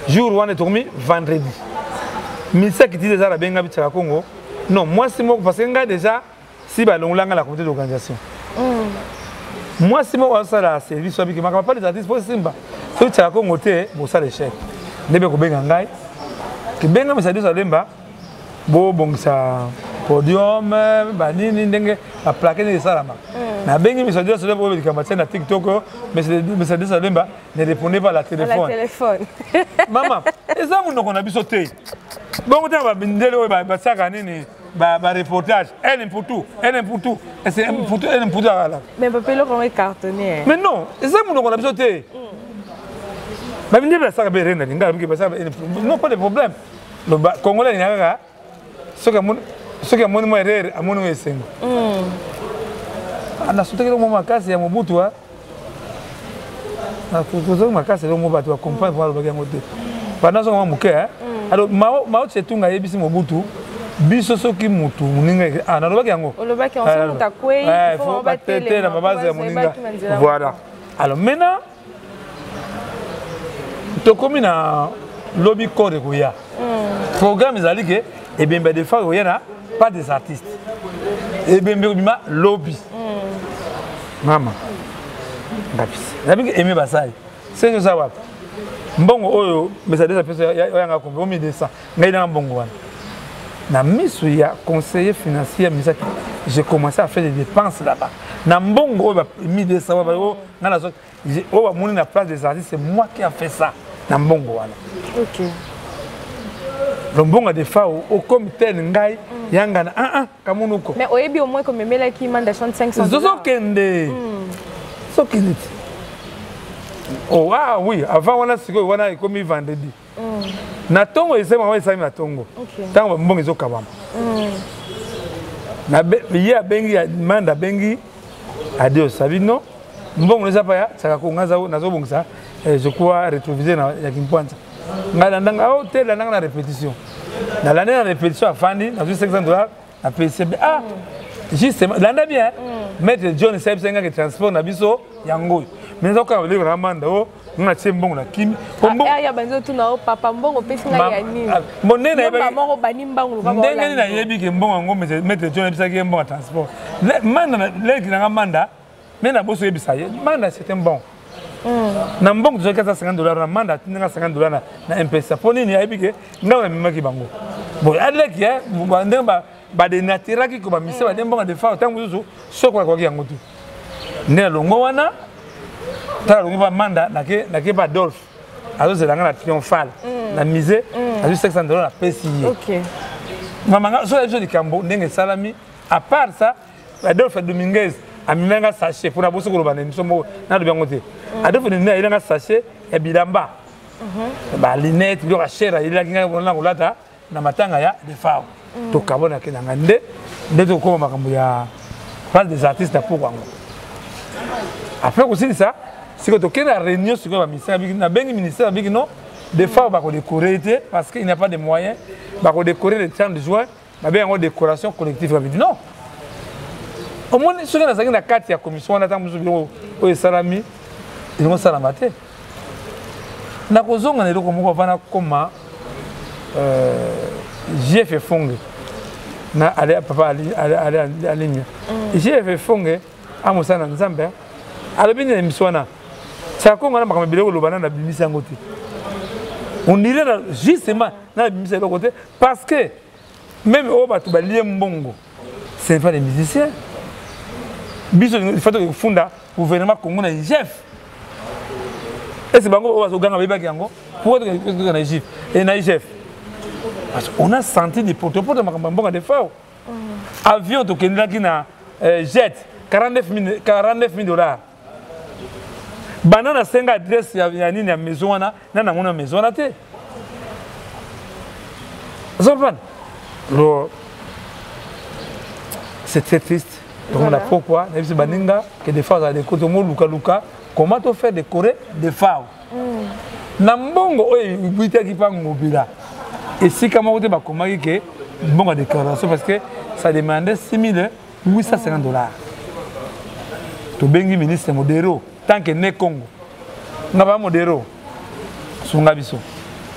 jour wana tokomi vendredi ministère kititi eza nabenga bichaka congo non mwasi moko parce que ngai déjà si balongola ngai na comité d'organisation mwasi moko azosala service wabiki makambo pa des artistes po simba soki tiaka congo te bosala échec nde mpe kobenga ngai kebenga misadis alemba bobongisa podium banini ndenge baplake ndenge esalama nabengi misadis alemba oyo likambo atie na tiktok misadis alemba ne répondez pas à la téléphone,
la téléphone.
Mama eza monoko na biso te bongo ntango bandele oyo batiaka nini bareportage ene mputu ene mputu ese mputu ene mputu akala
mais papa eloko yango ecartonné
mais non eza monoko na biso te babindele basaka mpe rena lingala biki basaka non pas de problème congolais alingaka kaka soki amoni mwa erreur amoni mwa esengo nasutaki eloko mwa makasi ya mobutu nakozaki makasi eloko mwa bato bacomprendre mpo alobaki yango te banda azonga mwa moke alors mao tsetunga ayebisi mobutu biso soki motu moninga ah, nalobaki yango batete na babase ya moninga voilà alors maintenant tokomi na lobi corps ekoya programme ezali ke ebembe ya defa ekoya na pas des artistes ebembe ekobima lobi mama ngapisi nabiki eme basali senge oza wapi mbongo oyo mercedes apesa oyanga kombe o 1200 ngai nanga mbongo wana na miso ya conseiller financier ya misaki j'ai commencé à faire des dépenses là-bas na mbongo oyo ba 1200 oyo ngai nazo oyo bamoni na place des artistes c'est moi qui a fait ça na mbongo wana
okay.
Donc mbongo ya defao okomi tel ngai yangana ah ah kamunuko
mais oyebi au moins komemelaki manda 500
zozokende sokende ti oh ah oui avant wana sikoyo wana ekomi vendredi na ntongo esemaka esalami na ntongo ntango mbongo ezokabama ye abengi manda abengi adios abi non mbongo eza pa ya sakako nga nazobongisa je crois rétroviseur ya kimpwanza ngai landanga o te landanga na répétition nalandi na répétition afandi nazwi 500 dollars napesi ye ah justement landa bien maître john sayebisa ngaki transport na biso yango oyo mais nazokaka biloko na manda o nga natie mbongo na kimi ndenge nini nayebi ke mbongo yango maître john ayebisaki ye mbongo ya transport manda leki nanga manda me na boso oyebisa ye manda c'est un bon na mbongo tozwaki ata 50 dollar na manda atindanga 50 dollar na mpesa mpo nini ayebi ke ngai namemaki bango bon aleki ndenge badenatiraki ko bamise bade mbongo defa ntango mosusu soki akoki yango te nde alongo wana tala alongi pa manda nake pa adolphe azozela nga na triomphal na musée azwi 500 dollar napesi ye mama nga soki ayebi so likambo ndenge esalami à part ça Adolphe Dominguez amemaki nga sachet mpo na bosi koloba na émission moko nalobi yango te Adolphe Dominguez ayeli nga sachet ya bilamba balinete biloko ya cher ayelaki ngai na kolata na matanga ya defao tokabonaki na ngai nde nde tokokoma makambo ya place des artistes na poko yango après kosilisa sikoyo tokende na réunion sikoyo baministère nabengi ministère abiki non defao bakodekore te parce que il n'y a pas de moyen bakodekore le 30 juin babengi yango décoration collective babidi non omoni soki nazalaki na kati ya commission wana ntango mosusu biloko oyo esalami elingo osalama te nakozonga na eloko moko avant nakoma jf efonge na ale papa alimia jf efonge amosala na nzambe alobi nini na émission wana sakongo na makambo ebele koloba na nabimisi yango te on dirait na justement na nabimisi eloko te parce que même oyo bato balie mbongo ce n'est pas des musiciens biso il faut tokofunda gouvernement congo na igf ese bango oyo bazoganga bayebaki yango pourquoi tokokanga na igf et na igf parce qu'on a senti des potopoto makambo ya mboka defao avion tokendelaki na jet 49 000 dollars banda nasenga adresse ya nini ya maison wana na namona maison wana te ozomprendre lo c'est très triste. Donc na pokwa nayebisi baninga ke Defao azala décoré, tomolukaluka comment to faire décorer Defao. Na mbongo oyo ebitaki mpa Ngobila, esika moko te bakomaki ke mbongo ya décoration, parce que ça demandait 6850 $. Tobengi ministre Modero, tant que ne Congo nga ba Modero sunga biso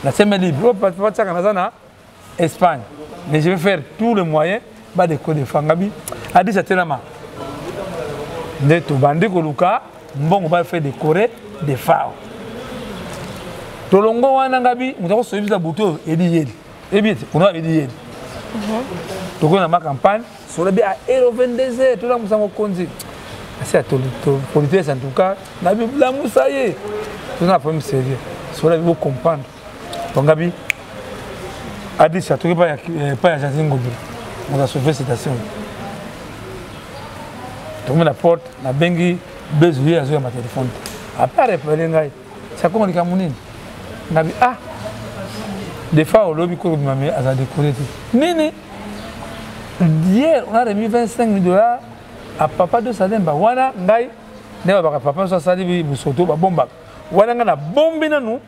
na semaine libre oyo batiaka, naza na Espagne, mais je vais faire tous les moyens badécorer Defao. Ngabi adisa telama nde tobandi koluka mbongo bafaire décorer Defao. Tolongo wana, ngabi moto akosoyebisa butu oyo edi yeli ebi ete ona edi yeli. Tokoki na ma campagne sola bi a ero 22 heures, tolamusa mokonzi asi ya politesse. En tout cas nabi lamusa ye, toza na problème sérieux. Sola bi bocomprendre. Donc ngabi adisa toki pa ya Gentiny Ngobila, moto asauve citation. Tokomi na porte, nabengi bezu, ye azoyamba telefone te. Après arepele ngai sakongo likambo nini. Ngabi ah, des fois olobi kolobima me aza décoré te nini. Hier on a remis 25 000 $ à papa de Salemba wana. Ngai nde babaka papa so asali bosoto babombaka wana. Ngai nabombi nanu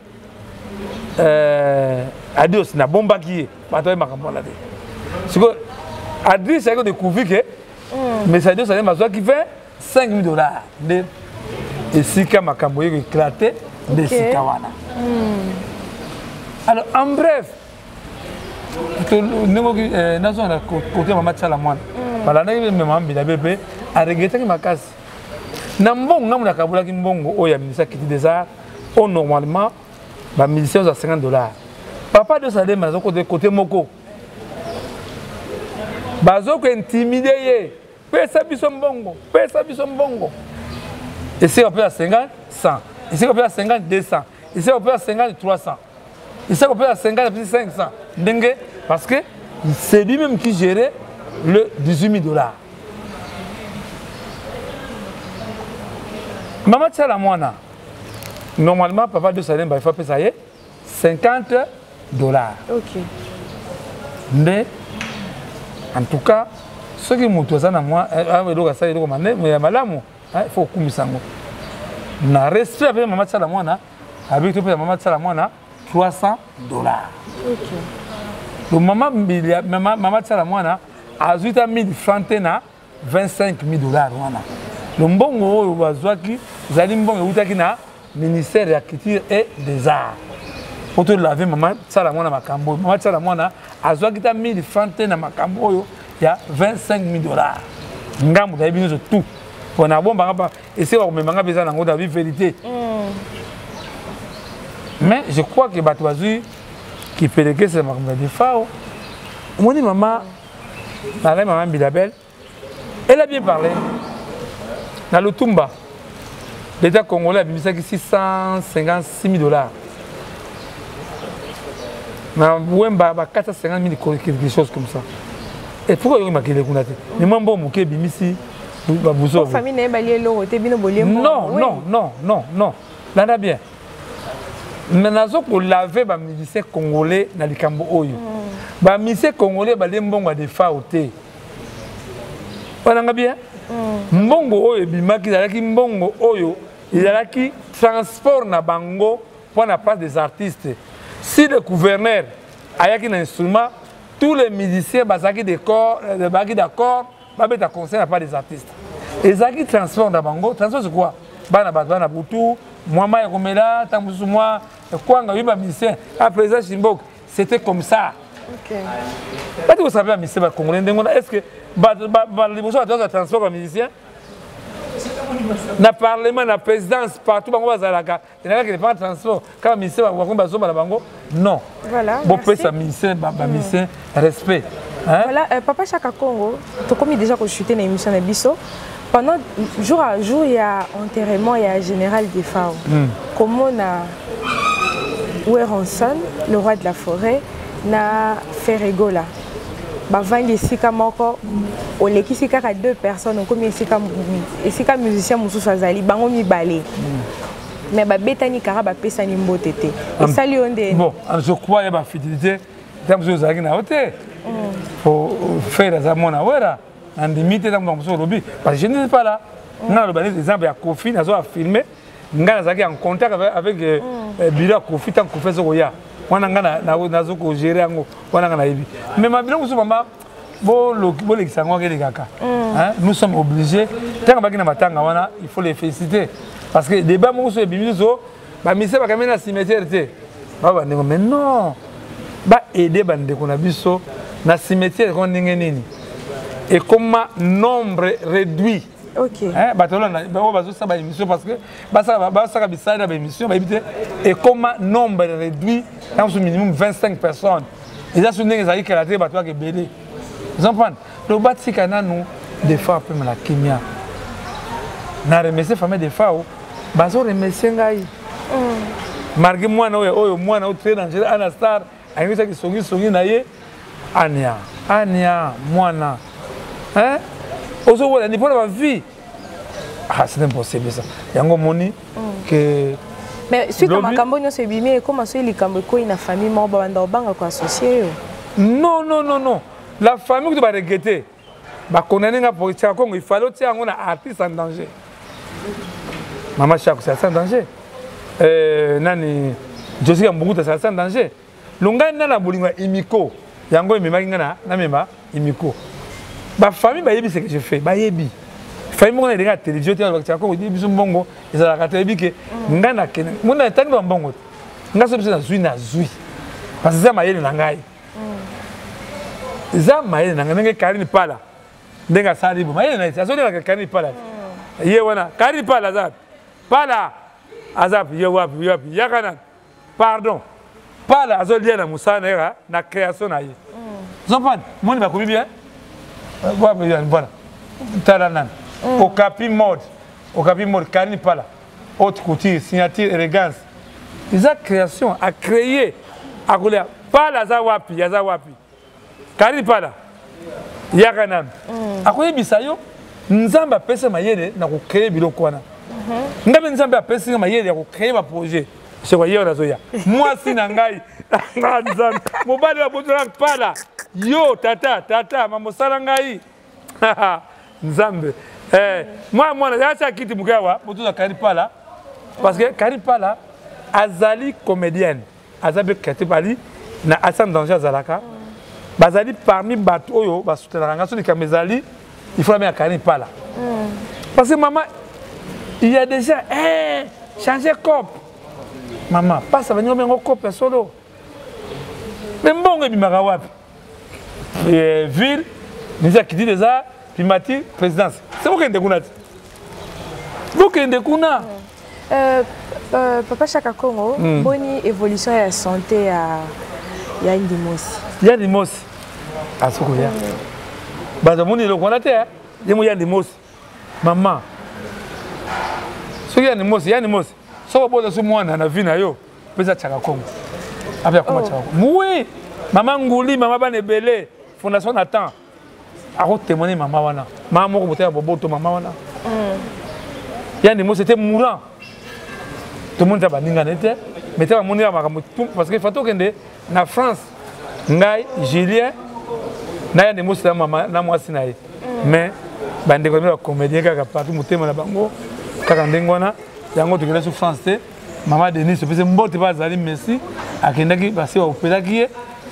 Adios, nabombaki ye, bato aye makambo wana te. Sikoyo Adris ayaki kodécouvrir ke mais Adios Alemba azwaki 25 000 $, nde esika makambo ye koéclate nde esika wana. Alors en bref, ndenge nazonga na côté mama Tiala Mwana, balandaki mpe mama Mbila be mpe aregretaki makasi na mbongo. Ngambo nakabulaki mbongo oyo ya ministère culture des arts oyo normalement bamusicien ozwa 50 $. Papa de Salema aza côté moko, bazokointimider ye: pesa biso mbongo, pesa biso mbongo. Esika kopesa 50, 100, esika kopesa 50, 200, esika kopesa 50, 300, esika kopesa 50, apesi 500. Ndenge parce que c'est lui-même qui gérait le 18 000 $. Mama Tiala Mwana, normalement papa de Salemba il faut apesa ye 50 $. Nde en tout cas soki moto aza na mwa eloko, asali eloko ya malamu, il faut okumisa yango na respect. Ape mama Tiala Mwana abiki, topesa mama Tiala Mwana 300 $. Donc mama, mama, mama Tiala Mwana azwi ta 1000 franc te na 25 000 $ wana. Lo mbongo oyo bazwaki ezali mbongo eutaki na ministère ya culture et des arts po tolave mama Tiala Mwana makambo oyo. Mama Tiala Mwana azwaki ta 1000 franc te na makambo oyo ya 25 000 $. Ngambo nayebi nyonso tout mpo na bombanga pa esika bakomemanga mpe eza nango na vérité. Mais je crois que bato bazwi kipelekese makambo ya Defao. Omoni mama nalai, mama Mbilabel, elle a bien parlé na Lutumba. L'État congolais abimisaki 656 000 $, na Wemba ba 450 000, quelque chose comme ça. Et pourquoi yoki makele kuna te? Mais mwa mbongo moke ebimisi babuso.
Famille na ye balie eloko te, bino bolie.
Non, non, non, non, non, landa bien. Mais nazo kolave bamusicien congolais na likambo oyo. Bamusicien congolais balie mbongo ya Defao te. Wananga bien, mbongo oyo ebimaki ezalaki mbongo oyo ezalaki transport na bango mpo na place des artistes. Si le gouverneur ayaki na instrument, tous les musiciens bazalaki bazalaki d'accord babeta concert na place des artistes. Ezalaki transport na bango. Transport, c'est quoi? Bana bato bana butu, mwa mai ya komela, ntango mosusu mwa kwanga. Oyebi bamusicien a président Chimbok, c'était comme ça. Bati kosala mpe bamusicien bacongolais ndenge wana. Est ce que liboso bato bazwa transport, bamusicien na parlement, na présidence, partout bango bazalaka, ezalaki lepaka transport kaka musicien bakomi bazomba na bango? Non. Bopesa musicien, bamusicien respect.
Voilà, papa Chaka Congo, tokomi déjà kochute na émission na biso. Pendant jour à jour il y a enterrement, il y a général Defao. Komona Werrason, le roi de la forêt, na Ferre Gola bavandi esika moko. Olekisi kaka deux personnes, okomi esika, esika musicien mosusu azali, bango mibale. Mais babetani kaka, bapesani mbote te. Esali yo nde?
Bon, je crois ya bafidélité, ntango mosusu ozalaki na yo te. Po Ferre aza mwana Wera. Nandimi te ntango mosusu olobi, parce que je ne suis pas là. Ngai naloba neti exemple ya Kofi, nazo affirme ngai nazalaki en contact avec bureau ya Kofi. Ntango Kofi azokoya wana, ngai nazo kogérer yango wana, ngai nayebi. Mais mabiloko mosusu, mama, bolekisa yango akelekaka. Nous sommes obligés, ntango baki na matanga wana, il faut les féliciter, parce que débat moko so ebimi so, bamise bakami na cimetière te, ba bandeko. Mais non, baaider bandeko na biso na cimetière ko ndenge nini ekoma nombre réduit. Bato oyo bazosala baémission, parce que basala bisali na baémission, bayebi te ekoma nombre réduit, ntango mosusu minimum 25 personnes. Eza so ndenge ezalaki kala te, bato baka ebele, ozomprendre. Donc batika nanu Defao apemela kimia. Na remercie famille Defao, bazo remercie ngai malgré mwana oyo mwana oyo très dangereux, ana star ayebisaki songisongi na ye. Ania, ania mwana ozowola ni mpona bavie. Ah, c'est impossible ça. Yango moni que
Mais suite à makambo nyonso ebimi, ekoma soki likambo ekoyi na famille moko, babanda kobanga koassocier yo.
Non, non, non, non, la famille kutu baregretter, bakondane nga po Tiaka Kongo. Il fallait otia yango na artiste en danger. Mama Chako, c'est en danger. Nani, Jessica Mbunguta, c'est en danger. Longai nga na bolingo ya imiko, yango ememaki nga namema imiko. Bafamille bayebi ce que je fais, bayebi. Famille moko na elenga ya télévision te, Tiaka Kongo biso mbongo ezalaka te. Oyebi ke ngai nakende mona etangi bambongo te. Ngai so biso nazwi, nazwi, parce que eza mayele na ngai, eza mayele na ngai. Ndenge Karine Pala, ndenge asali bo mayele na ye, azolelaka Karine Pala te. Ye wana Karine Pala aza wapi? Pala aza wapi? Ye wapi? Ye wapi? Yaka nani, pardon. Pala azolia na mosala na ye, na création na ye. Ozomprendre, moni bakomi bien. Voilà, tala nani, Okapi Mode, Okapi Mode, Karine Pala, haute couture, signature, élégance, eza création acréé, akolia. Pala aza wapi? Aza wapi? Karine Pala, yaka nanu. Akoyebisa yo, Nzambe apesi mayele na kocréer biloko wana. Ngai mpe Nzambe apesi nga mayele ya kocréer baprojet. Seko ye wana azoya, mwasi na ngai, nga Nzambe, mobali abotola pala yo, tata, tata mamosala ngai, Nzambe. Mwana, mwana atia kiti moke awa, botoza Karine Pala, parce que Karine Pala azali comédienne, aza mpe créatif, ali na asa danger, azalaka, bazali parmi bato oyo basutenaka nga. So likambo ezali, il faut abenga Karine Pala, parce que mama, il y a déjà changer cop, mama pasa baninga bengo cop ya solo. Mais mbongo ebimaka wapi? Ville ministère kiti eza primature, présidence, se bokende kuna te, bokende kuna.
Papa Chaka Congo, boni évolution ya santé ya Ndimosi?
Ya Ndimosi azokoya. Bazomoni eloko wana te, ye mo ya Ndimosi. Mama, soki ya Ndimosi, ya Ndimosi, soki obota so mwana na vie na yo mpenza, Tiaka Kongo ape akoma. Tiaka Kongo, oui, mama Nguli, mama bana ebele, fondation Nathan akotémoigne. Mama wana, mama moko motema boboto, mama wana ya Ndimosi était mourant. Tomoni ta baninga na ye te, mais te bamoni ya makambo, parce que fa tokende na France, ngai Julien na ya Ndimosi na mama na mwasi na ye. Mais bandeko na bacomédien kaka partout, motema na bango kaka ndenge wana. Yango tokenda so France te. Mama Denis opesi mbote mpe azali messi, akendaki, basi baopelaki ye.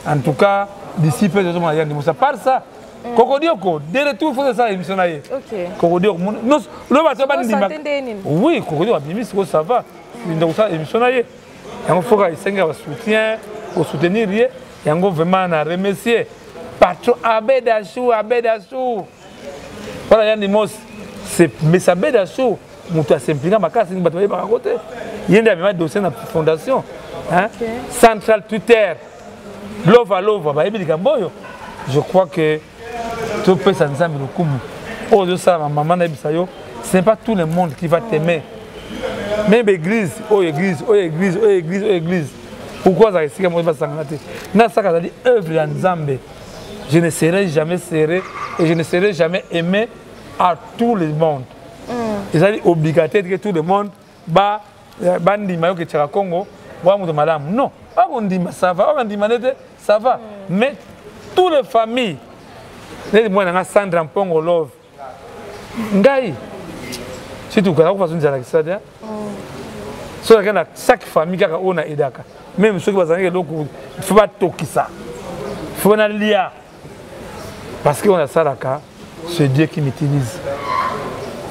En tout cas, d'ici peu tozomona ya Ndimosi. À part ça, Kokodioko de retour, faut osala émission na ye. Kokodioko lo bato bandima. Oui, Kokodioko abimi sikoyo, ça va, nda kosala émission na ye. Yango foka esengaka basoutien, kosoutenir ye. Yango vraiment na remercier patron Abed Ashou, Abed Ashou wana ya Ndimosi. Mais Abed Ashou moto asimplika makasi, bato bayebaka ko te. Ye nde amema dossier na fondation central Twitter, lova lova, bayebi likambo oyo. Je crois que topesa Nzambe lokumu oyo ozosala. Mama, nayebisa yo, ce n'est pas tout le monde qui va t'aimer. Même église oyo, église oyo, église oyo, église oyo, église, pourquoi azalaka esika moko basangana te? Nasaka azali œuvre ya Nzambe. Je ne serai jamais serré et je ne serai jamais aimé à tout le monde. Ezali obligatoire que tout le monde ba bandima yo ke Tiaka Congo wa moto malamu. Non, bakondima, ça va, bakondima nete, ça va. Mais toutes les familles Neti mwana nga Sandra Mpongo Love. Ngai surtout kala ko façon nzala kisada. So na chaque famille kaka ona edaka. Même soki bazalaki eloko faut batokisa. Faut na lia. Parce que on a salaka c'est Dieu qui m'utilise.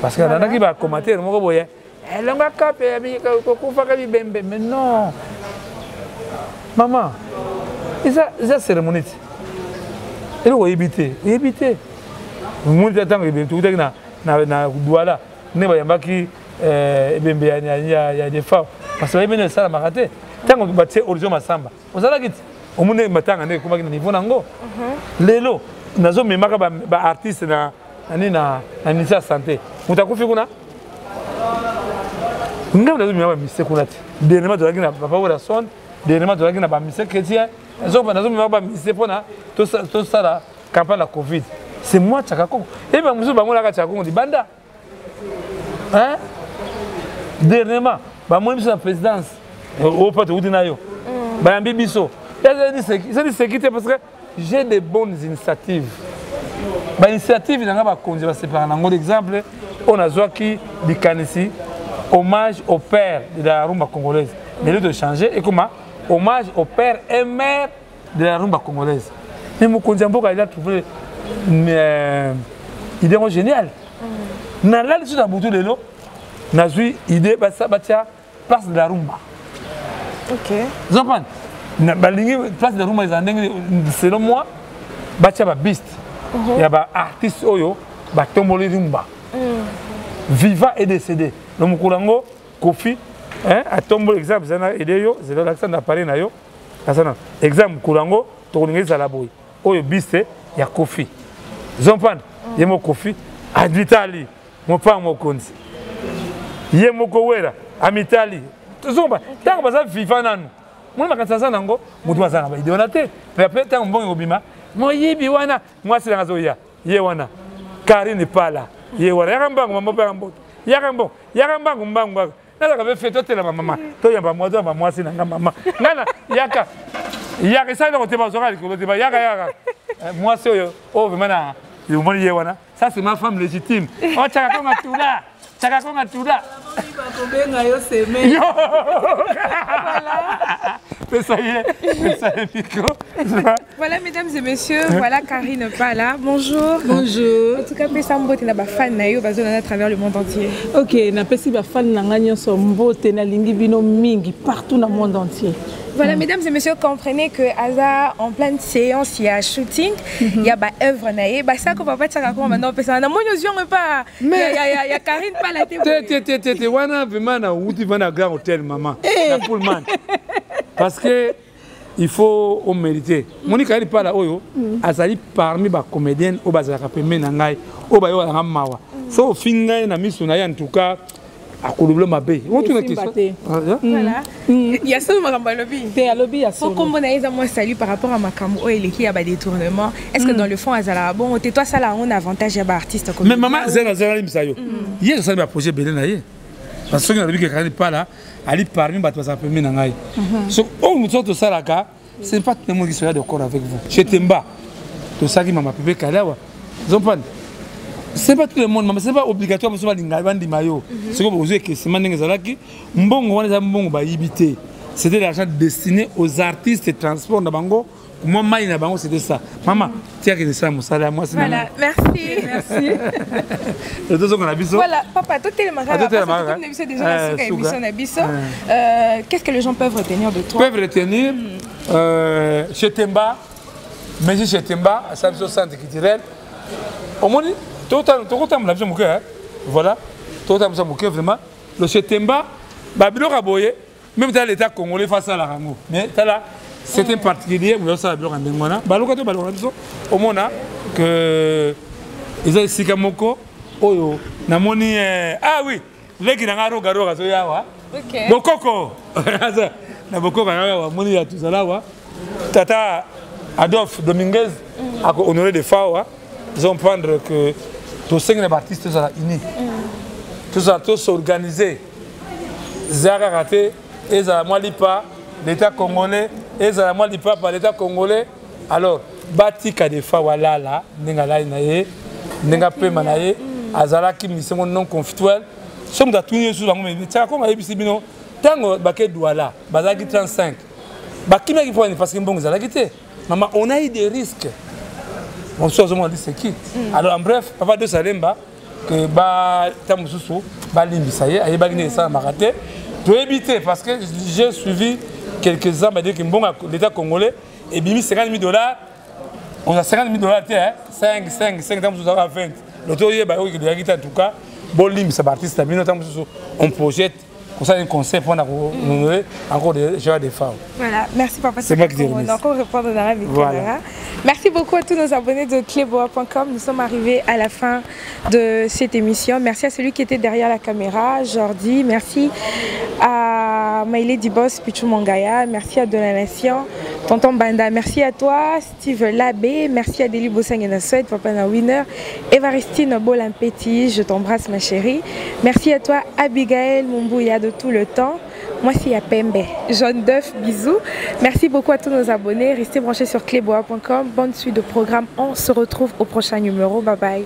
Parce que nalandaki ba commentaire moko boye elonga kape kokufaka bibembe mais non mama eza eza cérémonie ti eloko oyebi te oyebi te omoni te ntango ebembe tokutaki na, na, na douala nde bayambaki eh, ebembe ya, ya, ya, ya defa parce que bayebi nde esalamaka te ntango batie horizon masamba ozalaki ti omoni matanga ndenge ekomaki na niveau na yango mhm. lelo nazomemaka baartiste ba na nini na ministère ya santé moto akufi kuna ngai nazomema bamise kuna te dernièrement tozalaki na papa werrason dernièrement tozalaki na bamise chrétien nazomemaka bamise mpona tosala campagne ya covid c'est moi chaka kongo ebi bamosusu bamonaka chaka kongo libanda Hein? Dernièrement, bamoni biso na présidence oyo mpo towuti na yo mm. bayambi biso ezali sécurité parce que j'ai de bonnes initiatives bainitiative na ngai bakonzi basepelaka nango l'exemple oyo nazwaki likanisi hommage au père de la rumba congolaise lelo tochange ekoma hommage au père et mère de la rumba congolaise mais mokonzi ya mboka il a trouvé euh, idée yango géniale mm. nalali so na butu lelo nazwi idée batia place de la rumba ozopane balingi place de la rumba ezala ndenge selon moi batia babiste mhm. ya baartiste oyo batomboli rumba mm. viva est décédé na mokolo yango kofi atomboli exemple eza na ede yo zela olakisa na appareil na yo asana exemple mokolo yango tokolinga ezala boye oyo biste ya kofi zompanda mm. ye moko kofi amitali mopanga mokonzi ye moko wera amitali tozomba ntango baza viva nanu moni makanisi aza nango moto aza na baide wana te pe apres ntango mbongo ekobima moyibi wana mwasi nanga azoya ye wana karine pala ye wana yaka mbangu mama mpe yaka mboto yaka mbongo yaka mbangu mbangu kaka nazalaka mpe fe totelema mama toyamba mwa toyamba mwasi na nga mama nga na yaka yaka esali nako te bazwaka likolo te bayaka yaka eh, mwasi oyo oyo vraimen na omoni ye wana ça c'est ma femme légitime oh chaka konga tula chaka konga tula
bakobenga yo seme
yo pesa ye pesa ye micro
Voilà, mesdames et messieurs, voilà Karine Pala. Bonjour.
Bonjour.
En tout cas, pesa mbote na ba fan na yo bazo à travers le monde entier.
Ok, na pesi ba fan na nga nyonso mbote na lingi bino mingi partout dans le monde entier.
Voilà, mm. mesdames et messieurs, comprenez que Aza en pleine séance, il y a shooting, mm -hmm. il y a ba œuvre na ye, ba ça qu'on va pas tsaka comment maintenant pesa na moni ozion pas. Mais il y a il y a Karine Pala
te. Te te te te wana vraiment na wuti vana grand hôtel maman. Hey. Na Pullman. Parce que il faut omérite moni kayali pala oyo mm. azali parmi bacomédienne oyo bazalaka pembeni na ngai oyo bayokaka nga mawa mm. so ofingi ngai na miso na ye en tout cas akolobela mabe otuna question
ah, mm. ya solo makambo alobi
te alobi ya solo
kombo na ye eza mwa salut par rapport à makambo oyo eleki ya badétournement est ce que dans le fond azalaka bongo te to asala yango na avantage ya baartiste
mais mama zela zela limbisa yo ye asali baprojet ebele na ye parce soki nalobi ke kayali pala ali parmi bato bazala pembeni na ngai mhm. so oyo moto soki tosalaka ce n'est pas tout le monde qui sera d'accord avec vous chez temba tosalaki mama pepe kale awa zompane c'est pas tout le monde mama c'est pas obligatoire mosusu balinga bandima yo mhm. soki ozwi ekesima ndenge ezalaki mbongo wana eza mbongo bayibi te c'était l'argent destiné aux artistes transport na bango mwa mai na bango c'était ça mama tiaka esala mosala ya mwasi
voilà merci merci
tozonga na biso
voilà papa totelema kaka biso déjà na suka émission na biso euh, qu'est-ce que les gens peuvent retenir de toi
peuvent retenir mm. euh, chez Temba mais chez Temba asala biso centre culturel omoni tokotambola biso moke voilà tokotambola biso moke vraiment le chez Temba babiloko ya boye même tala l'état congolais fa asalaka yango mais tala c'est un particulier moto asala biloko ya ndenge wana baluka to baluka na biso omona que eza esika moko oyo namoni eh, ah oui leki na ngai rogaroga azoya awa bokoko na bokoko awa moni ya tozala awa tata adolphe dominguez mm. ako honoré de fawa ils vont prendre que tosengi na baartiste tozala uni mm. tozala tosorganiser eza kaka te ezala mwa lipa l'état congolais ezala mwa lipapa l'état congolais alors Batika Defa walala ndenge alali na ye, ndenge apema na ye, azalaki mission non conflictuel. Soki moto atuni ye susu bango tiaka kongo ayebisi bino ntango bake Douala bazalaki 35 bakimaki mpo nini parce que mbongo ezalaki te. Mama, on a eu des risques. Mosusu azomona liseki. Alors en bref, papa de Salemba que ba ntango mosusu balimbisa ye, ayebaki nde esalamaka te, toyebi te, parce que j'ai suivi quelques-uns badire que mbongo ya l'état congolais ebimi 50 000 dollars. On a 50 000 dollars te, 5 5 5, ntango mosusu azaka 20 loto oyeba oyo eyaki te. En tout cas, bolimbisa baartiste na bino. Ntango mosusu on projette kosala un conseil mpona kohonorer encore de Gérard Defao.
Voilà, merci papa.
C'est moi qui te
On encore répondre dans la voilà. Merci beaucoup à tous nos abonnés de cleboa.com. Nous sommes arrivés à la fin de cette émission. Merci à celui qui était derrière la caméra, Jordi. Merci à Maïlé Dibos, Pichou Mangaya. Merci à De la Nation, Tonton Banda. Merci à toi, Steve Labbé. Merci à Deli Bossang Suède, Papa na Winner. Evaristine Bolampeti, je t'embrasse ma chérie. Merci à toi, Abigail Mumbouya de tout le temps. Moi, c'est Yapembe. Jaune d'œuf, bisous. Merci beaucoup à tous nos abonnés. Restez branchés sur cleboa.com. Bonne suite de programme. On se retrouve au prochain numéro. Bye bye.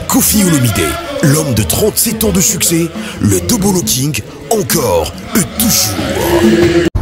Koffi Olomide, l'homme de 37 ans de succès, le Dobolo King, encore et toujours.